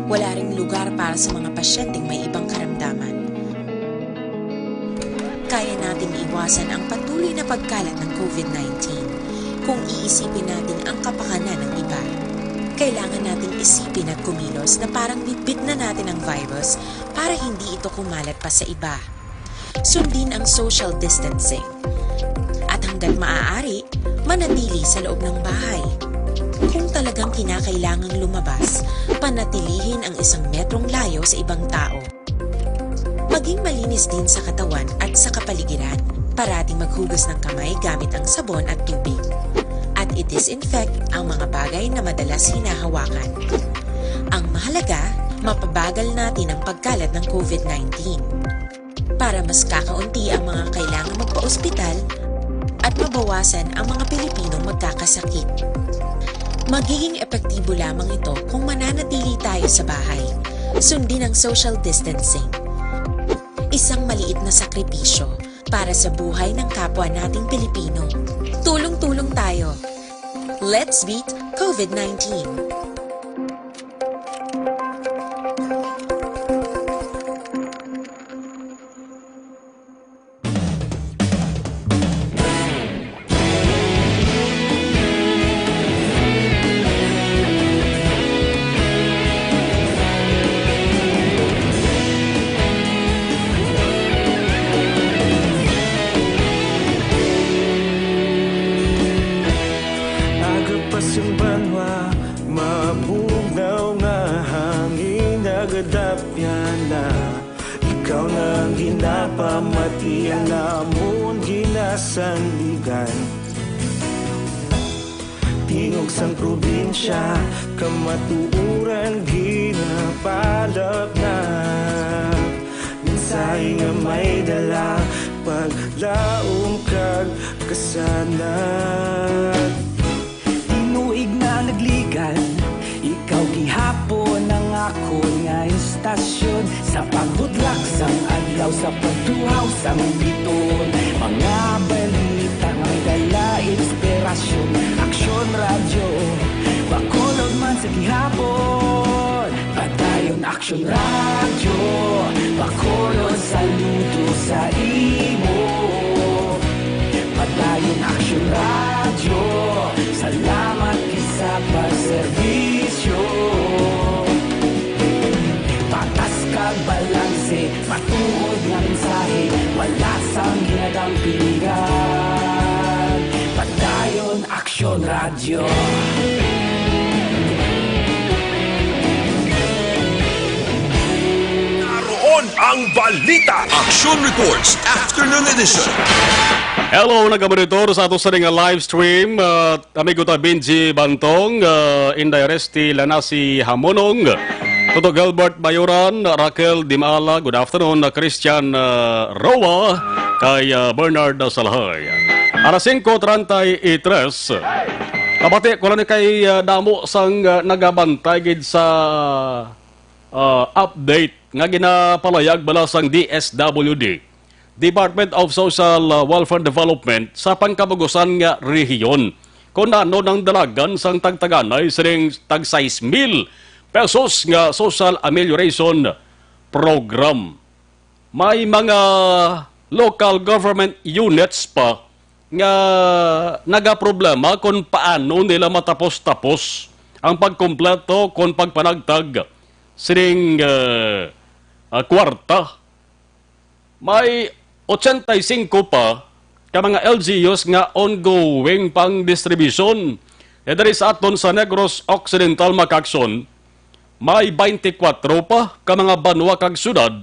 Wala ring lugar para sa mga pasyenteng may ibang karamdaman. Kaya nating iwasan ang patuloy na pagkalat ng COVID nineteen kung iisipin natin ang kapakanan ng iba. Kailangan nating isipin at kumilos na parang bitbit na natin ang virus para hindi ito kumalat pa sa iba. Sundin ang social distancing. At hanggat maaari, manatili sa loob ng bahay. Kung talagang kinakailangang lumabas, panatilihin ang isang metrong layo sa ibang tao. Maging malinis din sa katawan at sa kapaligiran. Parating maghugas ng kamay gamit ang sabon at tubig. At i-disinfect ang mga bagay na madalas hinahawakan. Ang mahalaga, mapabagal natin ang pagkalat ng COVID nineteen. Para mas kakaunti ang mga kailangang magpa-ospital at mabawasan ang mga Pilipinong magkakasakit. Magiging epektibo lamang ito kung mananatili tayo sa bahay. Sundin ang social distancing. Isang maliit na sakripisyo para sa buhay ng kapwa nating Pilipino. Tulong-tulong tayo. Let's beat COVID nineteen. Agapas ang banwa, mabugnaw nga hangin, nagadapyan na. Ikaw na ang ginapamati, ang amon ginasandigan. Tingog sang probinsya, kamatuoran ginapalapnap. Mensahe nga may dala, paglaom kag kasanag. Tinuig na nagligan, ikaw gihapon ang akon nga istasyon. Sa pagbudlak sang adlaw, sa pagtuhaw sang bituon, mga balita nga may dala inspirasyon. Aksyon Radyo, Bacolod man sa gihapon. Padayon Aksyon Radyo, Bacolod, saludo sa imo. Padayon Aksyon Radyo, salamat gid sa pagserbisyo. Patas kag balanse, matuod nga mensahe, wala sang ginadampingan. Padayon Aksyon Radyo. Naroon ang balita. Action Reports, Afternoon Edition. Hello, nagamonitor sa ato sa nga live stream. Uh, amigo ta Benji Bantong, uh, Inday Resty Lanasi Hamonong, Toto Gilbert Bayoran, Raquel Dimala, good afternoon, uh, Christian, uh, Roa, kay, uh, Bernard Salhay. Alas singko treinta y tres. Kabati ko lang ni kay, uh, damo sang, uh, nagabantay gid sa, uh, update nga ginapalayag bala sang D S W D, Department of Social, uh, Welfare Development, sa pangkabugusan nga rehiyon, kon ano nang dalagan sang tagtaganay sining tag sais mil pesos nga social amelioration program. May mga local government units pa nga nagaproblema kon paano nila matapos-tapos ang pagkumpleto kon pagpanagtag sining, eh, ah, kwarta. May ochenta y cinco pa ka mga L G Us nga ongoing pang distribution. E diri sa aton sa Negros Occidental, Macacson, may twenty-four pa ka mga banwa kag syudad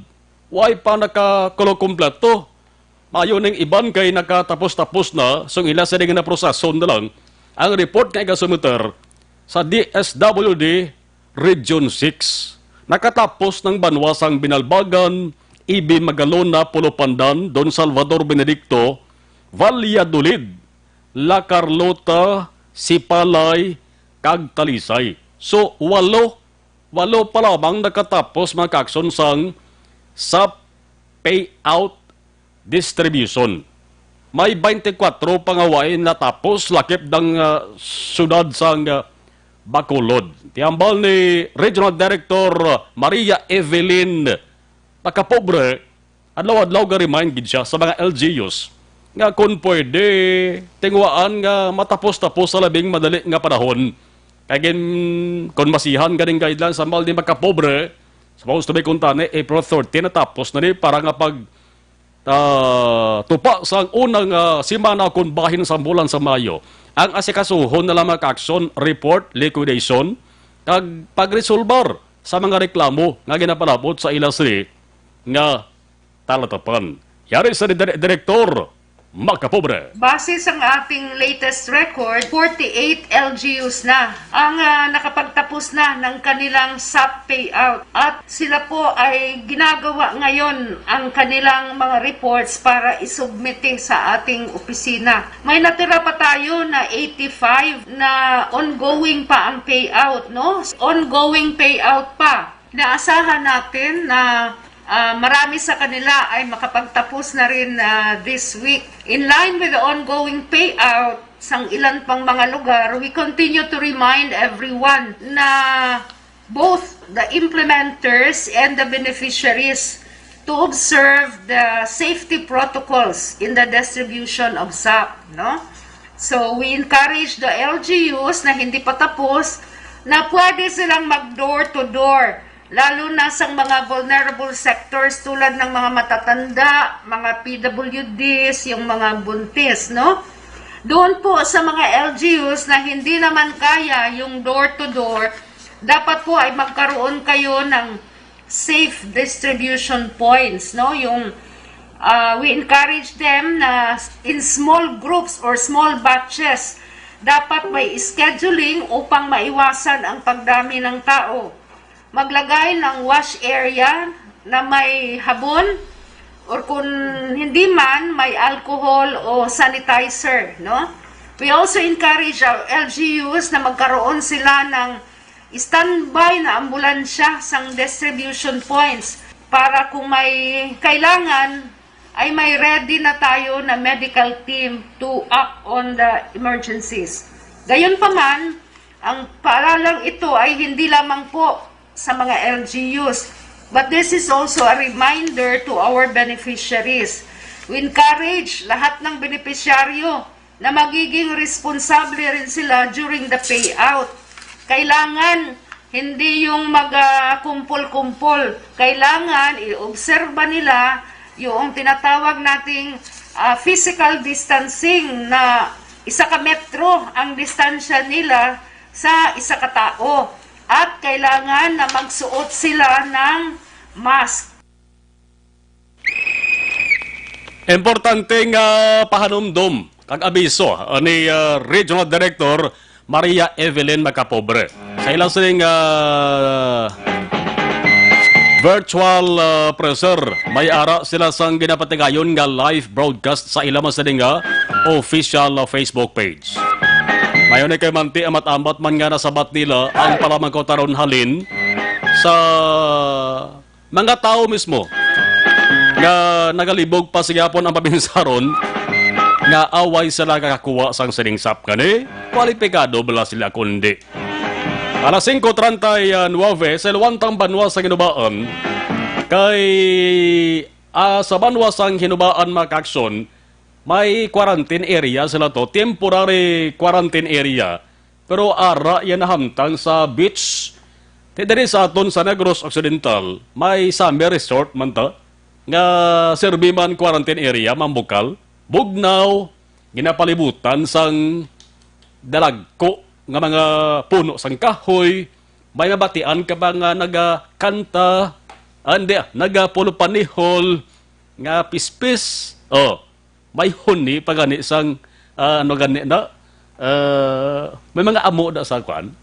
way pa nakakulokompleto. Maayo ning iban kay nakatapos-tapos na, sang ila sini nga naproseso na lang ang report nga igasumiter sa D S W D Region six. Nakatapos ng banwa sang Binalbagan, Ibi, Magalona, Pulo Pandan, Don Salvador Benedicto, Valladolid, La Carlota, Sipalay, kag Talisay. So, walo, walo pa lamang nakatapos, mga kaakson, sang SAP payout distribution. May twenty-four pa nga way natapos, lakip dang, ah, siyudad sang, ah, Bacolod. Ti hambal ni Regional Director Maria Evelyn Macapobre, adlaw-adlaw ga-remind gid siya sa mga L G Us nga kon pwede, tinguhaan nga matapos-tapos sa labing madali nga panahon. Kay gin-, kon masihan ganing guidelines, hambal ni Macapobre, supposed to be kuntani, April thirteen natapos na ni para nga pag ah, tupa sang unang, ah, semana kon bahin sang bulan sa Mayo, ang asikasuhon na lamang ka action, report, liquidation, kag pagresolbar sa mga reklamo nga ginapalabot sa ila sini nga talatapan. Yari sa dire-, direktor, Macapobre. Base sa ating latest record, forty-eight L G Us na ang, ah, nakapagtapos na ng kanilang SAP payout at sila po ay ginagawa ngayon ang kanilang mga reports para isubmit sa ating opisina. May natira pa tayo na eighty-five na ongoing pa ang payout, no? Ongoing payout pa. Inaasahan natin na, ah, marami sa kanila ay makapagtapos na rin, ah, this week. In line with the ongoing payout sang ilan pang mga lugar, we continue to remind everyone na both the implementers and the beneficiaries to observe the safety protocols in the distribution of sap, no? So, we encourage the L G Us na hindi pa tapos na pwede silang mag door to door, lalo na sa mga vulnerable sectors tulad ng mga matatanda, mga P W Ds, yung mga buntis, no? Doon po sa mga L G Us na hindi naman kaya yung door to door, dapat po ay magkaroon kayo ng safe distribution points, no? Yung, ah, we encourage them na in small groups or small batches, dapat may scheduling upang maiwasan ang pagdami ng tao. Maglagay ng wash area na may habon or kung hindi man, may alcohol o sanitizer, no? We also encourage our L G Us na magkaroon sila ng standby na ambulansya sang distribution points para kung may kailangan, ay may ready na tayo na medical team to act on the emergencies. Gayunpaman, ang paaralang ito ay hindi lamang po sa mga L G Us, but this is also a reminder to our beneficiaries. We encourage lahat ng benepisyaryo na magiging responsable rin sila during the payout. Kailangan hindi yung magkumpol-kumpol. Kailangan i-obserba nila yung tinatawag nating, ah, physical distancing na isa ka metro ang distansya nila sa isa ka tao. At kailangan na magsuot sila ng mask. Importante nga pahanumdom kag abiso, ah, ni, ah, Regional Director Maria Evelyn Macapobre. Sa ila sining, ah, virtual, ah, presser, may ara sila sang ginapatigayon nga live broadcast sa ila man sini nga official, ah, Facebook page. Mayon ni kay manti amat-amat man nga nasabat nila ang palamangkot aron halin sa mga tawo mismo nga nagalibog pa sa gihapon ang pabinsaron nga away sila kakakuha sang sining sap kani kwalipikado bala sila kundi. Alas singko treinta y nueve sa Luantang banwa sa Ginubaan kay, ah, sa banwa sang Hinubaan, mga kaakson, may quarantine area sila to, temporary quarantine area. Pero ara yan nahamtang sa beach. Ti diri sa aton sa Negros Occidental, may summer resort man ta nga serbi man quarantine area, Mambukal, bugnaw, ginapalibutan sang dalagko nga mga puno sang kahoy, may mabatian ka ba nga nagakanta, andi, nagapulupanihol nga pispis. Oh, may huni pa gani sang, ah, ano gani na, ah, may mga amo da sa kwan.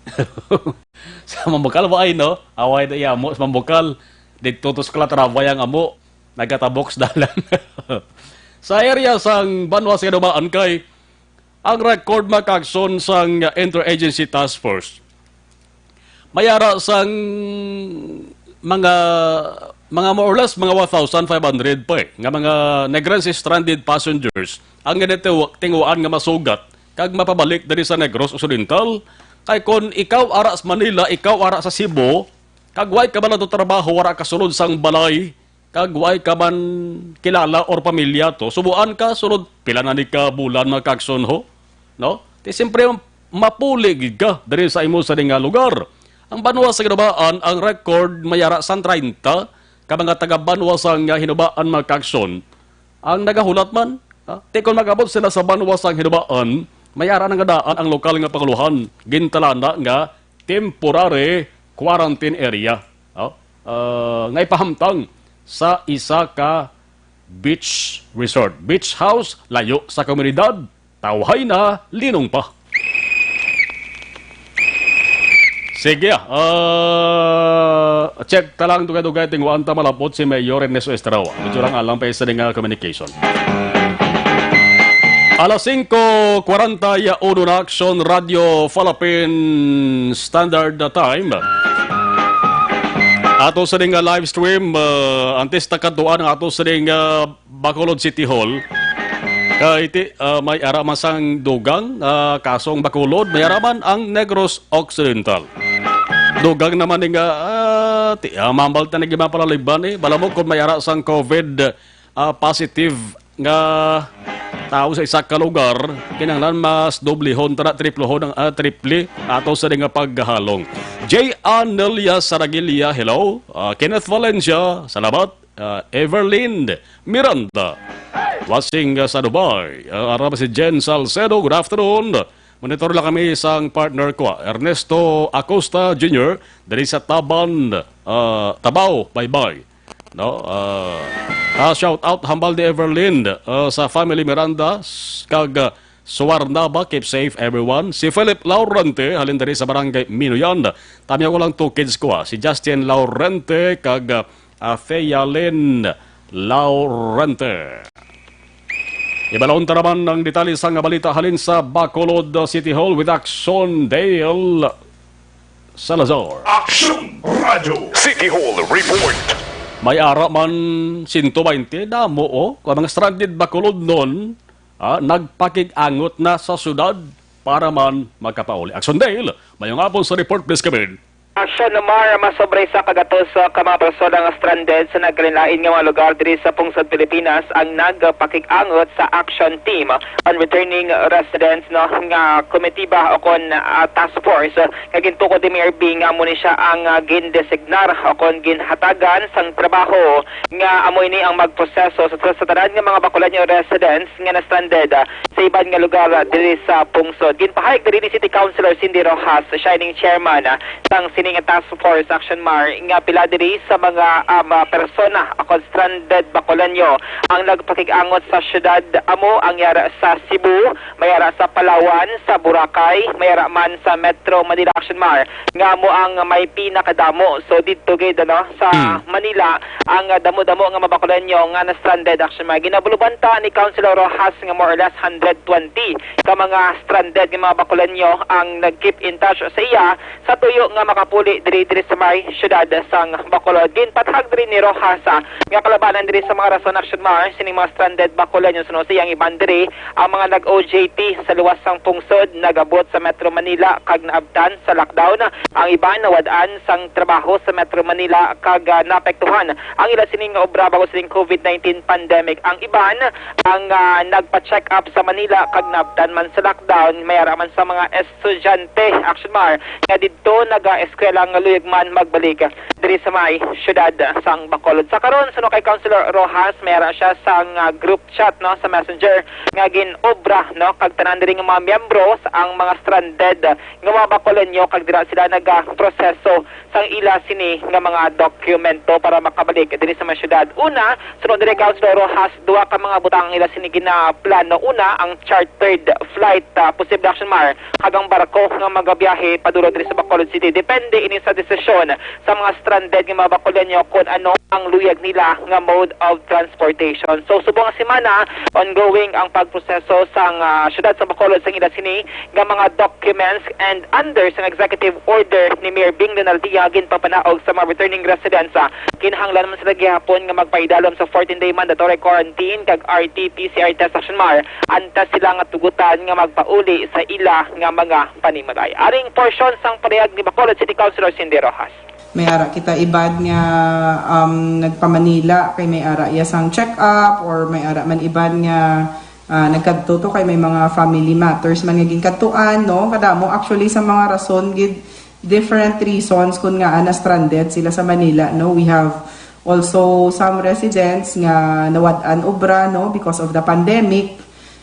Sa Mambukal, wa ay, no? Away da iya amo sa Mambukal. Dito to sa Calatrava ang amo. Nagatabok sa dalan. Sa area sang banwa sa Ginubaan kay ang record, mga kaakson, sang Interagency Task Force. May ara sang mga, mga more or less, mga one thousand five hundred pa eh, nga mga Negrense stranded passengers ang ginatinguhaan nga masugat kag mapabalik diri sa Negros Occidental. Kay kon ikaw ara sa Manila, ikaw ara sa Cebu, kag way ka man nagtrabaho, wara ka sulod sang balay, kag way ka man kilala or pamilya to, subuan ka sulod pila na ni ka bulan, mga kaakson, ho? No? Ti siyempre, mapuli gid ka diri sa imo sa nga lugar. Ang banwa sa Ginubaan, ang record may ara sang treinta ka mga taga banwa sa nga Hinubaan, mga kaakson, ang nagahulat man. Ha? Ti kon mag-abot sila sa banwa sang Hinubaan, may ara na nga daan ang lokal nga panguluhan, gintalana nga temporary quarantine area, oh, ah, nga ipahamtang sa isa ka beach resort, beach house, layo sa komunidad, tawhay na, linong pa. Sige, ah, check ta lang dugay-dugay, tinguhaan ta malapot si Mayor Ernesto Estrao. Medyo lang alang pa isa nga communication. Alas singko kwarenta y uno na, Aksyon Radio Philippine Standard Time. Ato sa ning, ah, live stream, ah, antes ta kadtuan ang ato sa ning, ah, Bacolod City Hall. Kay ti, ah, may ara man sang dugang, ah, kasong Bacolod, may ara man ang Negros Occidental. Dugang naman ning, ah, ah, ti, ah, mambal ta ning ginapalaliban, eh. Bala mo kung may ara sang COVID, ah, positive nga tawo sa isa ka lugar, kinahanglan mas doblehon, tara, triplohon ang, ah, triple ato sa nga paghalong. J. Anelia Saragilia, hello. Ah, Kenneth Valencia, salamat. Ah, Everlyn Miranda, watching, ah, sa Dubai. Ah, arap si Jen Salcedo, good afternoon. Monitor lang kami sang partner ko, ah, Ernesto Acosta Junior, diri sa Taban, ah, Tabao, Baybay. No? Ah, ah, shout out hambal ni Everlyn, ah, sa family Miranda, s-, kag, ah, Suarnaba, keep safe everyone. Si Philip Laurente, halin diri sa barangay Minuyan. Tamiyaw ko lang two kids ko, ah. Si Justin Laurente kag, ah, ah, Fealin Laurente. Ibalon ta naman ang detalye sang balita halin sa Bacolod City Hall with Action Dale Salazar. Action Radio City Hall Report. May ara man sento baynte, damo, oh, ang mga stranded Bacolodnon, ah, nagpakig-angot na sa syudad para man makapauli. Action Dale, mayong hapon sa report, please come in. Action Mar, masobra isa ka gatos, ah, ka mga persona nga stranded sa nagkalain-lain nga mga lugar diri sa pungsod Pilipinas ang nagpakig-angot sa Action Team on Returning Residents, no, nga komitiba o kon, ah, task force, ah, nga gintukod ni Mayor Bing, amo ni siya ang, ah, gindesignar o kon ginhatagan sang trabaho nga amo ini ang magproseso sa, sa tanan nga mga Bacolodnon residents nga na-stranded, ah, sa iban nga lugar, ah, diri sa pungsod. Ginpahayag diri ni City Councilor Cindy Rojas, siya ining chairman, ah, sang sini nga task force, Action Mar, nga pila diri sa mga, um, ah, persona o kon stranded Bacolodno ang nagpakig-angot sa syudad, amo ang yara sa Cebu, may ara sa Palawan, sa Boracay, may ara man sa Metro Manila, Action Mar, nga amo ang may pinakadamo. So, didto gid, ano, sa Hmm. Manila, ang, ah, damo-damo nga mga Bacolodno nga na-stranded, Action Mar. Ginabuluban ta ni Councilor Rojas nga more or less hundred twenty ka mga stranded nga mga Bacolodno ang nag-keep in touch sa iya sa tuyo nga makapuli diri, diri sa may syudad sang Bacolod. Ginpatahag diri ni Rojas, ah, nga kalabanan diri sa mga rason, Action Mar, sining mga stranded Bacolodno, suno sa iyang iban diri ang mga nag-O J T sa luwas sang pungsod, nag-abot sa Metro Manila kag naabtan sa lockdown. Ang iban nawad-an sang trabaho sa Metro Manila kag, ah, naapektuhan ang ila sining nga obra bago sining COVID nineteen pandemic. Ang iban ang, ah, nagpa-check up sa Manila kag naabtan man sa lockdown, may ara man sa mga estudyante, Action Mar, nga didto naga-eskwela nga luyag man magbalik diri sa may syudad sang Bacolod. Sa karon, suno kay Councilor Rojas, may ara siya sang, ah, group chat, no, sa Messenger nga gin-obra, no, kag tanan diri nga mga miyembro sa ang mga stranded nga mga Bacolodno kag dira sila nagaproseso sang ila sini nga mga dokumento para makabalik diri sa mga syudad. Una, suno diri, Councilor Rojas, duha ka mga butang ang ila sini ginaplano. Una, ang chartered flight, ah, posible, Action Mar, kag ang barko nga magabiyahe padulong diri sa Bacolod City. Depende ini sa desisyon sa mga stranded nga mga Bacolodno kung ano ang luyag nila nga mode of transportation. So, subong nga semana, ongoing ang pagproseso sang, ah, syudad sa Bacolod sang ila sini nga mga documents, and under sang executive order ni Mayor Bing Donaldia, ginpapanaog sa mga returning residents, ah, kinahanglan man sila gihapon nga magpaidalom sa fourteen-day mandatory quarantine kag R T P C R test, Action Mar, antes sila nga tugutan nga magpauli sa ila nga mga panimalay. Aring portion sang pahayag ni Bacolod City Councilor Cindy Rojas. May ara kita iban nga, um, nagpa-Manila kay may ara iya sang check-up, or may ara man iban nga, ah, nagkadto to kay may mga family matters man nga ginkadtuan, no? Kadamo actually sa mga rason gid, different reasons kun ngaa na-stranded sila sa Manila, no? We have also some residents nga nawad-an obra, no, because of the pandemic.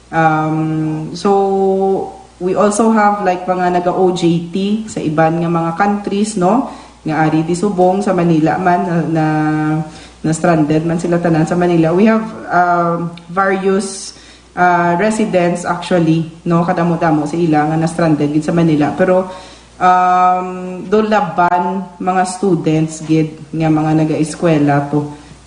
Um, so, we also have, like, mga naga-O J T sa iban nga mga countries, no? Nga ari ti subong sa Manila man, na, na, na-stranded man sila tanan sa Manila. We have, um, various, uh, residents actually, no? Kadamo-damo sa ila nga na-stranded gid sa Manila. Pero, um, do laban mga students gid nga mga naga-eskwela to.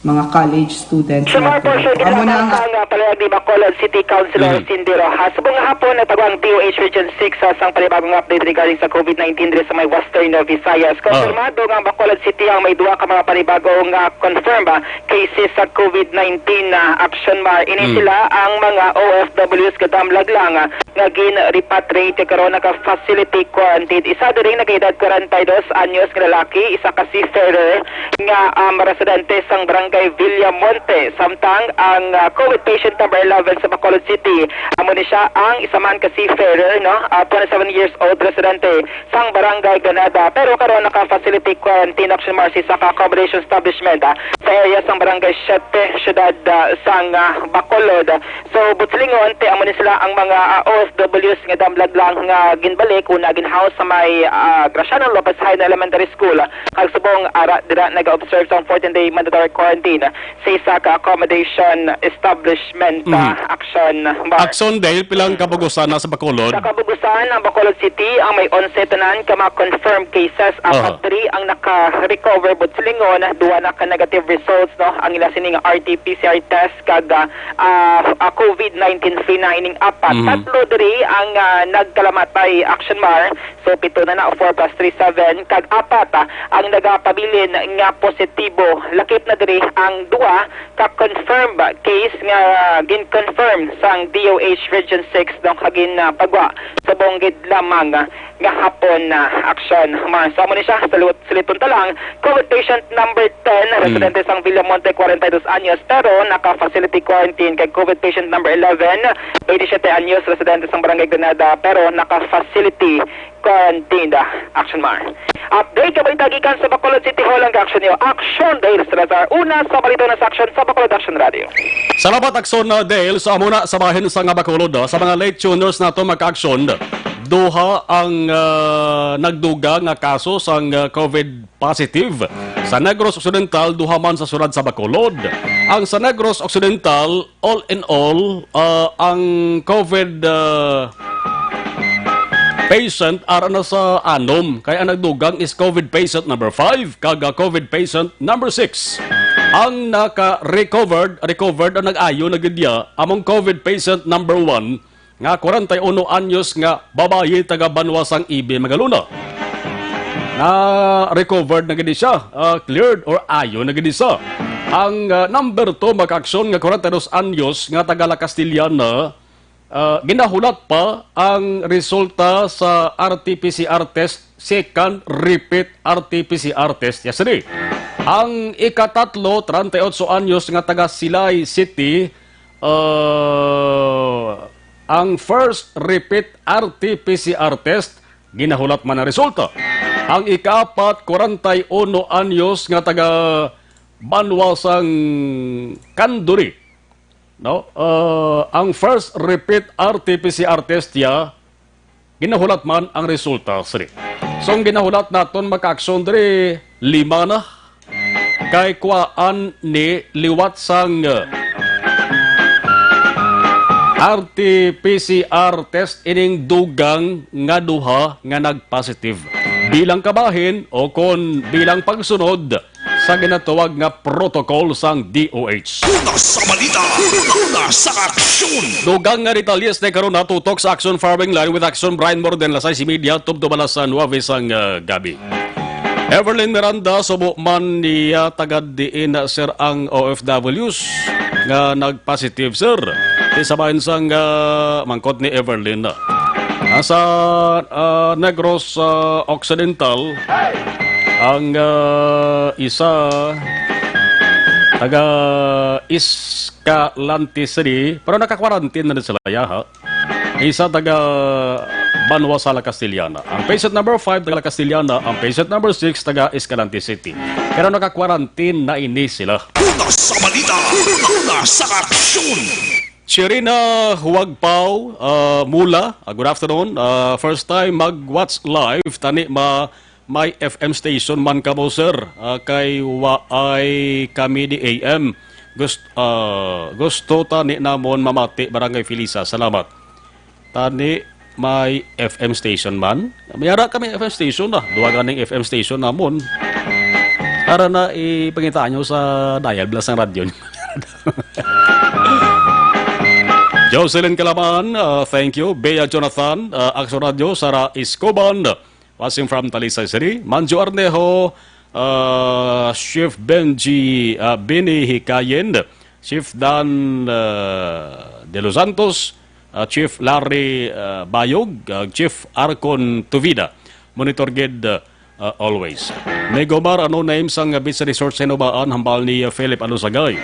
mga college students. Sa mga portion, amo na ang sa nga palihog ni Bacolod City Councilor Cindy Rojas. Subong nga hapon, nagpagawa ang D O H Region six sa sang panibagong update regarding sa COVID nineteen diri sa may Western Visayas. Kompirmado nga ang Bacolod City ang may duha ka mga panibagong, ah, confirmed, ah, cases sa COVID nineteen na action mar. Ini sila ang mga O F Ws nga damlag lang, ah, nga gin-repatriate karon naka-facility quarantine. Isa diri nagaedad kwarenta y dos anyos nga lalaki, isa ka seafarer nga, um, residente sang barangay Villamonte. Samtang ang, ah, COVID patient number eleven sa Bacolod City, amo ni siya ang isa man ka seafarer, no? Ah, twenty-seven years old, residente sang barangay Granada. Pero karon naka-facility quarantine action mar sa isa ka accommodation establishment, ah, sa area sang barangay Siete, siyudad, ah, sang, ah, Bacolod. So, buot silingon, ti amo ni sila ang mga, ah, O F Ws nga damlag lang nga ginbalik, una ginhouse sa may, ah, Graciano Lopez High na Elementary School. Kag subong ara dira naga-observe sang fourteen-day mandatory quarantine sa isa ka accommodation establishment, ah, action mar. Action, dahil pilang kabugusan na sa Bacolod? Sa kabugusan, ang Bacolod City ang may onse tanan ka mga confirmed cases, apat diri ang naka-recover buot silingon, duha na ka negative results, no, ang ila sining R T P C R test kag, ah, ah, COVID nineteen free na ining apat. Tatlo diri ang, ah, nagkalamatay, action mar. So, pito na na, four plus three, seven, kag apat, ah, ang nagapabilin nga positibo. Lakip na diri ang duha ka confirmed case nga gin-confirm sang D O H Region six, no, kag gin, ah, pagwa subong gid lamang, ah, nga hapon na action. Mar, sa amo ni siya, salut-, suliton ta lang, COVID patient number ten, residente sang Villamonte, kwarenta y dos anyos, pero naka-facility quarantine. Kag COVID patient number eleven, baynte siyete anyos, residente sang Barangay Granada, pero naka-facility quarantine. Action mar. Update nga balita gikan sa Bacolod City Hall ang kaaksyon niyo. Action Dale Salazar, una sa balita na sa aksyon sa Bacolod Action Radio. Salamat, Aksyon, uh, Dale. Sa amo na sa bahin sa nga Bacolod, uh, sa mga late tuners nato, mga kaaksyon, duha ang, uh, nagdugang nga kaso sang, uh, COVID positive. Sa Negros Occidental, duha man sa siyudad sa Bacolod. Ang sa Negros Occidental, all in all, uh, ang COVID, uh, patient ara na sa anom. Kay ang nagdugang is COVID patient number five kag, uh, COVID patient number six. Ang naka-recovered, recovered ang nag-ayo na gid niya, among COVID patient number one, nga kwarenta y uno anyos nga babayi taga banwa sang Ibe, Magalona. Na-recovered na gid siya, ah, cleared or ayo na gid siya. Ang, ah, number two, mga kaaksyon, nga kwarenta y dos anyos nga taga La Castellana, ah, ginahulat pa ang resulta sa R T P C R test, second repeat R T P C R test, yes, sir. Ang ikatatlo, treinta y ocho anyos nga taga Silay City, ah, ang first repeat R T P C R test, ginahulat man ang resulta. Ang ikaapat, kwarenta y uno anyos nga taga banwa sang Kanduri, no? Ah, ang first repeat R T P C R test niya, ginahulat man ang resulta, sir. So, ang ginahulat naton, mga kaaksyon, diri, lima na. Kay kuhaan ni liwat sang, uh, R T P C R test ining dugang nga duha nga nag-positive. Bilang kabahin o kon bilang pagsunod sa ginatawag nga protocol sang D O H. Una sa balita, una sa aksyon. Dugang nga detalye sa karon natutok sa Action Firing Line with Action Brian Morden, alas sais y media, tubtob alas nuebe sang, uh, gabi. Everlyn Miranda, subo man niya taga diin, sir, ang O F Ws nga nag-positive, sir. Ti sa bahin sang, ah, mangkot ni Everlyn. Nasa, ah, Negros, ah, Occidental ang, ah, isa taga Escalante City, pero naka-quarantine na din sila, ya, ha? Isa taga banwa sa La Castellana. Ang patient number five taga La Castellana, ang patient number six taga Escalante City. Pero naka-quarantine na ini sila. Una sa balita, una sa aksyon. Sherina Huwagpaw, ah, Mula, ah, good afternoon. Ah, first time mag-watch live, tani ma-, may F M station man kamo, sir. Ah, kay waay kami di A M. Gust-, ah, gusto tani namon mamati, Barangay Felisa. Salamat. Tani may F M station man? May ara kami F M station na. Duha ganing F M station namon. Para na ipangita nyo sa dial blast ng radyo nyo. Jocelyn Calaman, uh, thank you. Bea Jonathan, uh, Action Radio, Sara Escoban, watching from Talisay City. Manjo Arnejo, uh, Chief Benji, uh, Bini Hikayen, Chief Dan, uh, De Los Santos, uh, Chief Larry, uh, Bayog, uh, Chief Arcon Tuvida. Monitor gid, uh, uh, always. Negomar, ano name sang beach resort sa Hinubaan, hambal ni, uh, Philip Alusagay?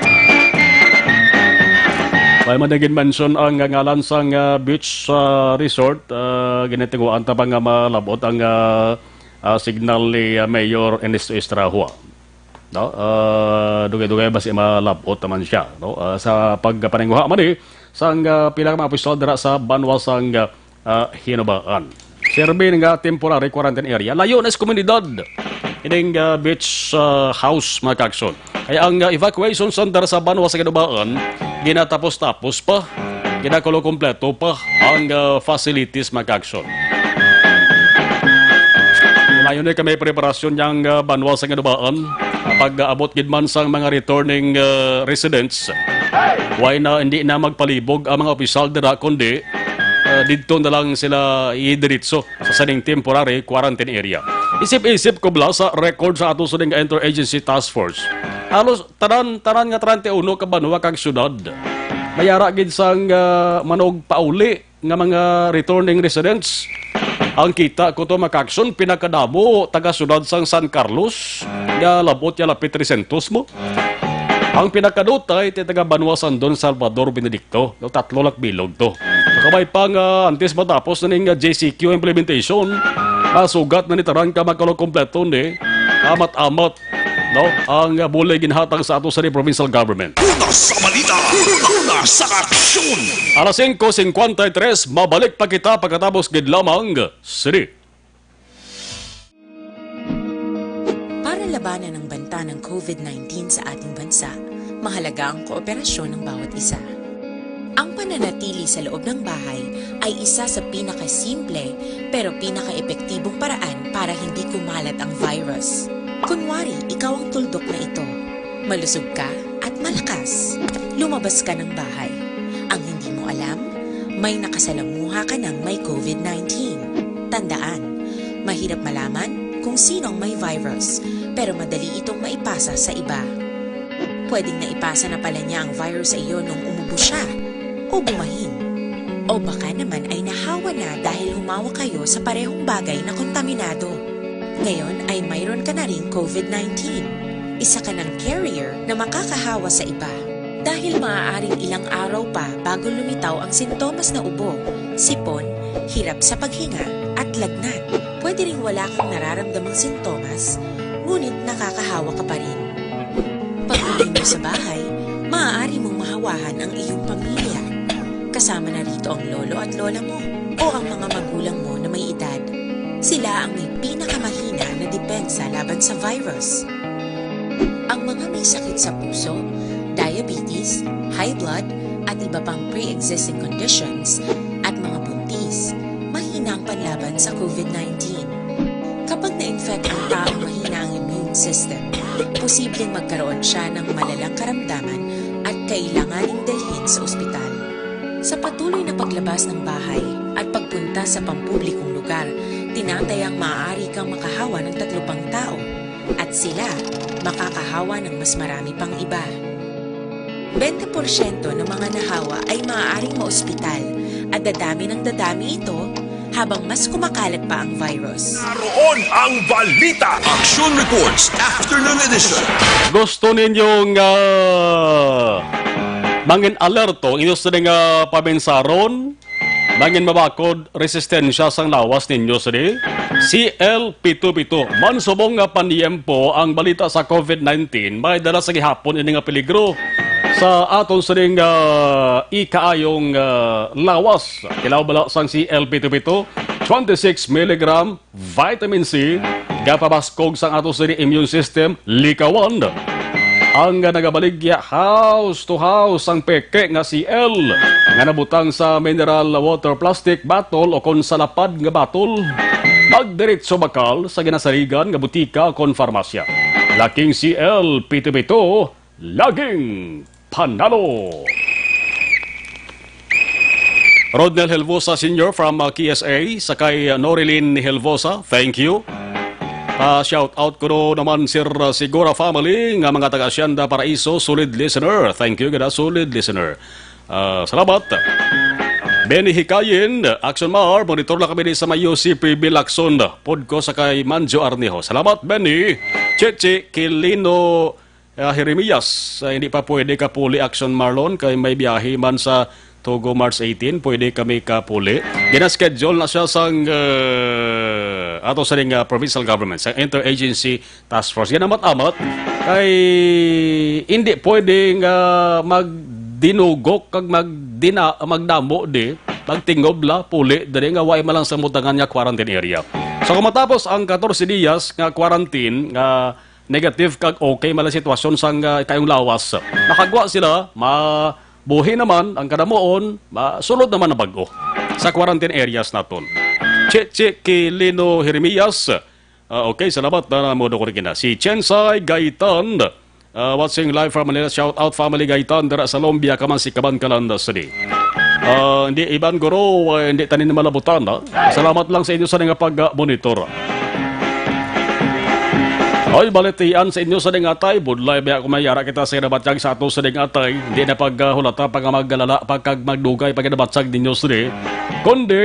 May man nagin mention ang ngalan sang, uh, beach, uh, resort, uh, ginatiguan ta ba nga malabot ang, uh, uh, signal ni, uh, Mayor Ernesto Estrahua. No? Uh, dugay-dugay ba si malabot naman siya, no? Uh, sa pagpaninguha man, eh, sang, uh, pila ka mga opisyal dira sa banwa sang, uh, ah, Hinubaan. Serbi nga temporary quarantine area. Layo na sa komunidad ining, ah, beach, ah, house, mga kaagsoon. Kaya ang, ah, evacuation center sa banwa sa Hinubaan, ginatapos-tapos pa, ginakulo-kompleto pa ang, ah, facilities, mga kaagsoon. Mayo na kami preparasyon niyang, ah, banwa sa Hinubaan. Pag-aabot gid man sang mga returning, ah, residents, way na hindi na magpalibog ang mga opisyal dira, kundi ah, didto na lang sila idiretso sa sining temporary quarantine area. Isip-isip ko bala sa record sa ato sining Interagency Task Force. Halos tanan, tanan nga treinta y uno ka banwa kag syudad. May ara gid sang, ah, manugpauli nga mga returning residents. Ang kita ko to, mga kaagsoon, pinakadamo taga syudad sang San Carlos, nga labot ya lapit trescientos mo. Ang pinakadutay ti taga banwa sang Don Salvador Benedicto, no, tatlo lang bilog to. Kabay pa nga antes matapos na ning J C Q implementation, masugat na ni tanan ka makalukompleto ni amat-amat, no, ang bulig ginhatag sa ato sa provincial government. Una sa balita, una sa aksyon. Alas singko cincuenta y tres, mabalik pa kita pagkatapos gid lamang sini. Para labanan ang banta ng covid nineteen sa ating bansa, mahalaga ang kooperasyon ng bawat isa. Ang pananatili sa loob ng bahay ay isa sa pinakasimple pero pinakaepektibong paraan para hindi kumalat ang virus. Kunwari, ikaw ang tuldok na ito. Malusog ka at malakas. Lumabas ka ng bahay. Ang hindi mo alam, may nakasalamuha ka ng may covid nineteen. Tandaan, mahirap malaman kung sino ang may virus, pero madali itong maipasa sa iba. Pwedeng naipasa na pala niya ang virus sa iyo nung umubo siya o bumahin. O baka naman ay nahawa na dahil humawak kayo sa parehong bagay na kontaminado. Ngayon ay mayroon ka na ring covid nineteen. Isa ka ng carrier na makakahawa sa iba. Dahil maaaring ilang araw pa bago lumitaw ang sintomas na ubo, sipon, hirap sa paghinga, at lagnat. Pwede ring wala kang nararamdamang sintomas, ngunit nakakahawa ka pa rin. Pag-uwi mo sa bahay, maaari mong mahawahan ang iyong pamilya. Kasama na rito ang lolo at lola mo o ang mga magulang mo na may edad. Sila ang may pinakamahina na depensa laban sa virus. Ang mga may sakit sa puso, diabetes, high blood, at iba pang pre-existing conditions, at mga buntis, mahina ang panlaban sa covid nineteen. Kapag na-infect ang taong mahina ang immune system, posibleng magkaroon siya ng malalang karamdaman at kailanganing dalhin sa ospital. Sa patuloy na paglabas ng bahay at pagpunta sa pampublikong lugar, tinatayang maaari kang makahawa ng tatlo pang tao at sila makakahawa ng mas marami pang iba. Bente porsyento ng mga nahawa ay maaaring maospital at dadami ng dadami ito habang mas kumakalat pa ang virus. Naroon ang balita. Action Reports, Afternoon Edition. Gusto ninyo nga mangin alerto ang inyo sini nga paminsaron? Mangin mabakod resistensya sang lawas ninyo sini? C L pito pito. Mansubong nga paniyempo ang balita sa covid nineteen, may dala sa gihapon ini nga peligro sa aton sining, ah, ikaayong, ah, lawas. Kilaw bala sang C L pito pito, twenty-six milligram vitamin C, gapabaskog sang ato sini immune system, likawan. Ang nagabaligya house to house ang peke nga C L nga nabutang sa mineral water plastic bottle o kon sa lapad nga bottle, magdiretso bakal sa ginasaligan nga butika o kon farmasya. Laking C L pito pito, laging panalo. Rodnel Helvosa Senior from, uh, K S A, sa kay, uh, Norilyn Helvosa, thank you. Ah, shout out ko naman, Sir, uh, Sigora family, nga mga taga Hacienda Paraiso, solid listener. Thank you, gada, solid listener. Ah, salamat. Benny Hikayin, Action Mar, monitor lang kami ni sa Mayo C P Bilakson. Pod ko sa kay Manjo Arnejo. Salamat, Benny. Chichi Kilino, ah, Jeremias, ah, hindi pa pwede kapuli, Action Marlon, kay may biyahe man sa Togo March eighteen, pwede kami kapuli. Gina-schedule na siya sang, ah, ato sa ning, ah, provincial government, sa interagency task force. Yan amat-amat kay hindi pwede nga magdinugok kag magdina-, magdamo di, magtingob la, puli diri nga way man lang sa mutangan nga quarantine area. So, kung matapos ang katorse diyas nga quarantine nga negative kag okay man lang sitwasyon sang, ah, kayong lawas, makagwa sila, mabuhi naman ang kadamuon, masulod naman ang bag-o sa quarantine areas naton. Chichi Kilino Jeremias, Ah, okay, salamat na mo, Doktor Kina. Si Chensay Gaitan, ah, watching live from Manila. Shout out, family Gaitan, dira sa Lombia, Kaman, si Kabankalan City. Ah, hindi, Iban Guro, ah, hindi tanin malabutan, ha? Salamat lang sa inyo sa nga pag-monitor. Ay, baletian sa inyo sa ding atay. Budlay, biya kung may ara kita sa nabatyag sa ato sa ding atay. Hindi na pag, ah, hulata, pag magalala, pag kag magdugay, pag nabatyag ninyo sini. Kundi,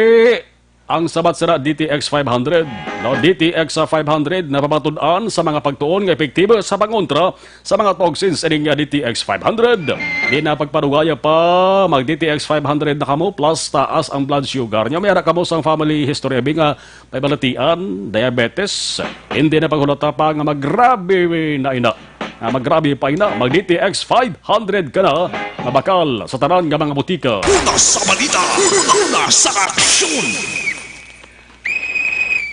ang sabat sira D T X five hundred. No, D T X five hundred napamatud-an sa mga pagtuon nga epektibo sa pangontra sa mga toxins ining D T X five hundred. Di na pagpadugaya pa, mag D T X five hundred na kamo, plus taas ang blood sugar. Nya, may ara kamo sang family history abi nga may balatian, diabetes. Hindi na paghulata pa nga magrabe na ina. Nga magrabe pa ina, mag D T X five hundred ka na, nga bakal sa tanan nga mga butika. Una sa balita, una sa aksyon.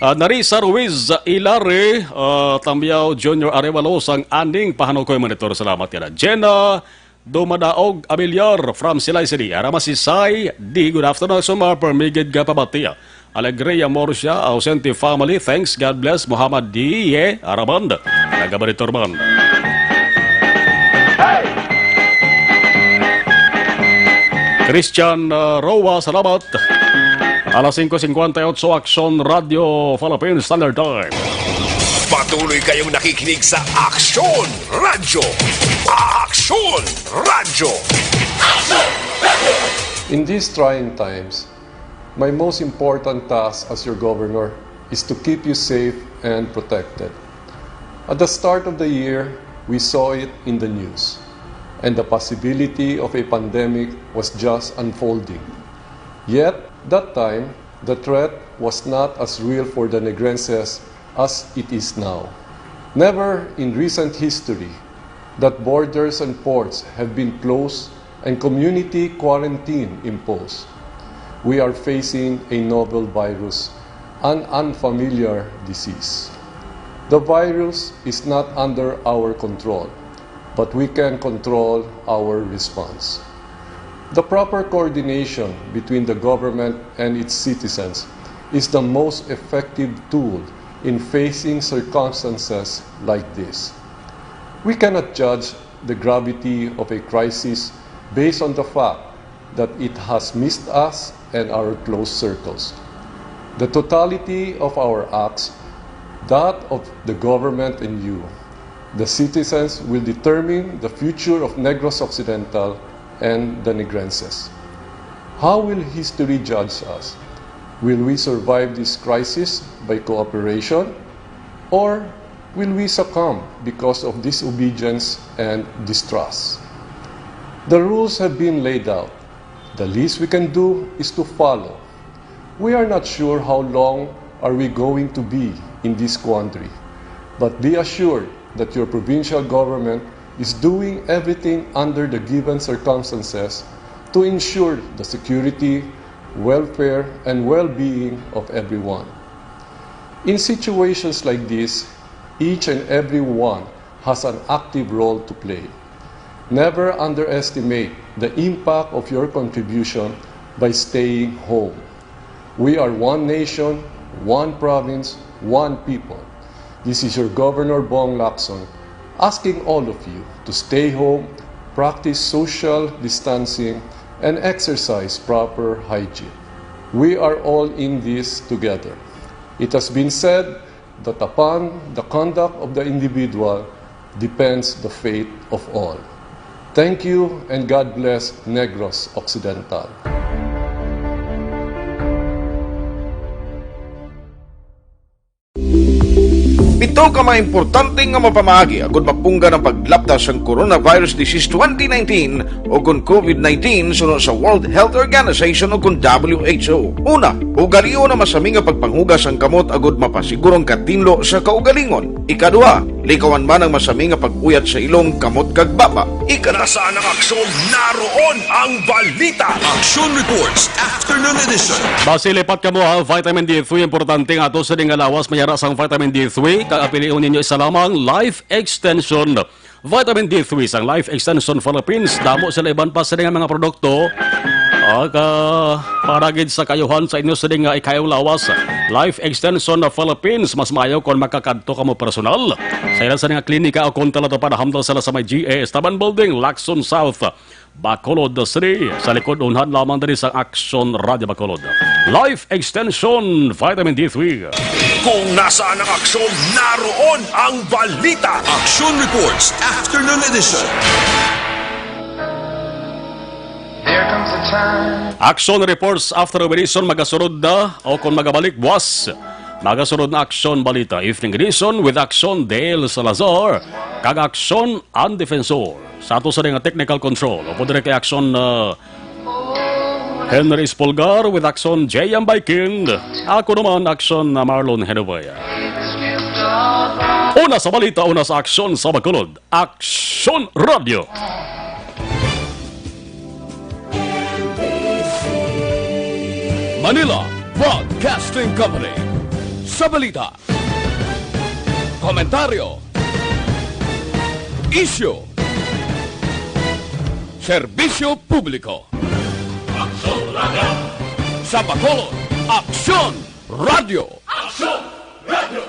Ah, Narisa Ruiz Ilare, ah, Tambiao Junior Arevalo sang aning pahanukoy monitor. Salamat yana. Jenna Dumadaog Amilyar from Silay City. Arama si Sai D. Good afternoon, Sumar. Permigid nga pabati. Alegria Morsia, Ausente family. Thanks, God bless. Muhammad D. Ye, Araband. Taga Baritorman. Christian, uh, Roa, salamat. Alas singko singkwenta y ocho, Aksyon Radio Philippines Standard Time. Patuloy kayong nakikinig sa Aksyon Radyo. Aksyon Radyo. In these trying times, my most important task as your governor is to keep you safe and protected. At the start of the year, we saw it in the news, and the possibility of a pandemic was just unfolding. Yet, that time, the threat was not as real for the Negrenses as it is now. Never in recent history that borders and ports have been closed and community quarantine imposed. We are facing a novel virus, an unfamiliar disease. The virus is not under our control, but we can control our response. The proper coordination between the government and its citizens is the most effective tool in facing circumstances like this. We cannot judge the gravity of a crisis based on the fact that it has missed us and our close circles. The totality of our acts, that of the government and you, the citizens, will determine the future of Negros Occidental and the Negrenses. How will history judge us? Will we survive this crisis by cooperation, or will we succumb because of disobedience and distrust? The rules have been laid out. The least we can do is to follow. We are not sure how long are we going to be in this quandary, but be assured that your provincial government is doing everything under the given circumstances to ensure the security, welfare, and well-being of everyone. In situations like this, each and every one has an active role to play. Never underestimate the impact of your contribution by staying home. We are one nation, one province, one people. This is your Governor Bong Lacson, Asking all of you to stay home, practice social distancing, and exercise proper hygiene. We are all in this together. It has been said that upon the conduct of the individual depends the fate of all. Thank you and God bless Negros Occidental. Pito ka mga importante nga mapamaagi agud mapunggan ang paglapda sang coronavirus disease twenty nineteen o kon COVID nineteen suno sa World Health Organization o kon W H O. Una, ugalion ang masami nga pagpanghugas sang kamot agud mapasiguro ang katinlo sa kaugalingon. Ikaduha, likawan man ang masami nga pag-uyat sa ilong, kamot kag baba. Ikatlo, nasaan ang aksyon? Naroon ang balita. Aksyon Reports, Afternoon Edition. Basi lipat kamo ha vitamin D three, importante nga ato sa ding lawas mayara sang vitamin D three, kag apilion ninyo isa lamang, Life Extension. Vitamin D three sang Life Extension Philippines, damo sila iban pa sa ding mga produkto. Ah, ka, para gid sa kaayuhan sa inyo sa ding, ah, ikayong lawas. Life Extension Philippines, mas maayo kon makakadto kamo personal sa ila sa ding klinika o kon talato para hamtang sila sa may G A Estaban Building, Lacson South, Bacolod City, sa likod unhan lamang diri sa Aksyon Radio Bacolod. Life Extension Vitamin D three. Kung nasaan ang aksyon, naroon ang balita. Aksyon Reports, Afternoon Edition. Action Reports After Edition magasunod na o kung magabalik buwas. Magasunod na Aksyon Balita, Evening Edition with Aksyon Dale Salazar kag Aksyon Ang Defensor. Sa ato sa nga technical control, o pwede kay Aksyon, uh, Henry Espolgar with Aksyon J M Baikin. Ako naman, Aksyon na Marlon Henobaya. Una sa balita, una sa aksyon sa Bacolod, Aksyon Radio. Manila Broadcasting Company. Sa balita, komentaryo, isyu, serbisyo publiko. Aksyon Radio. Sa Bacolod, Aksyon Radio. Aksyon Radio.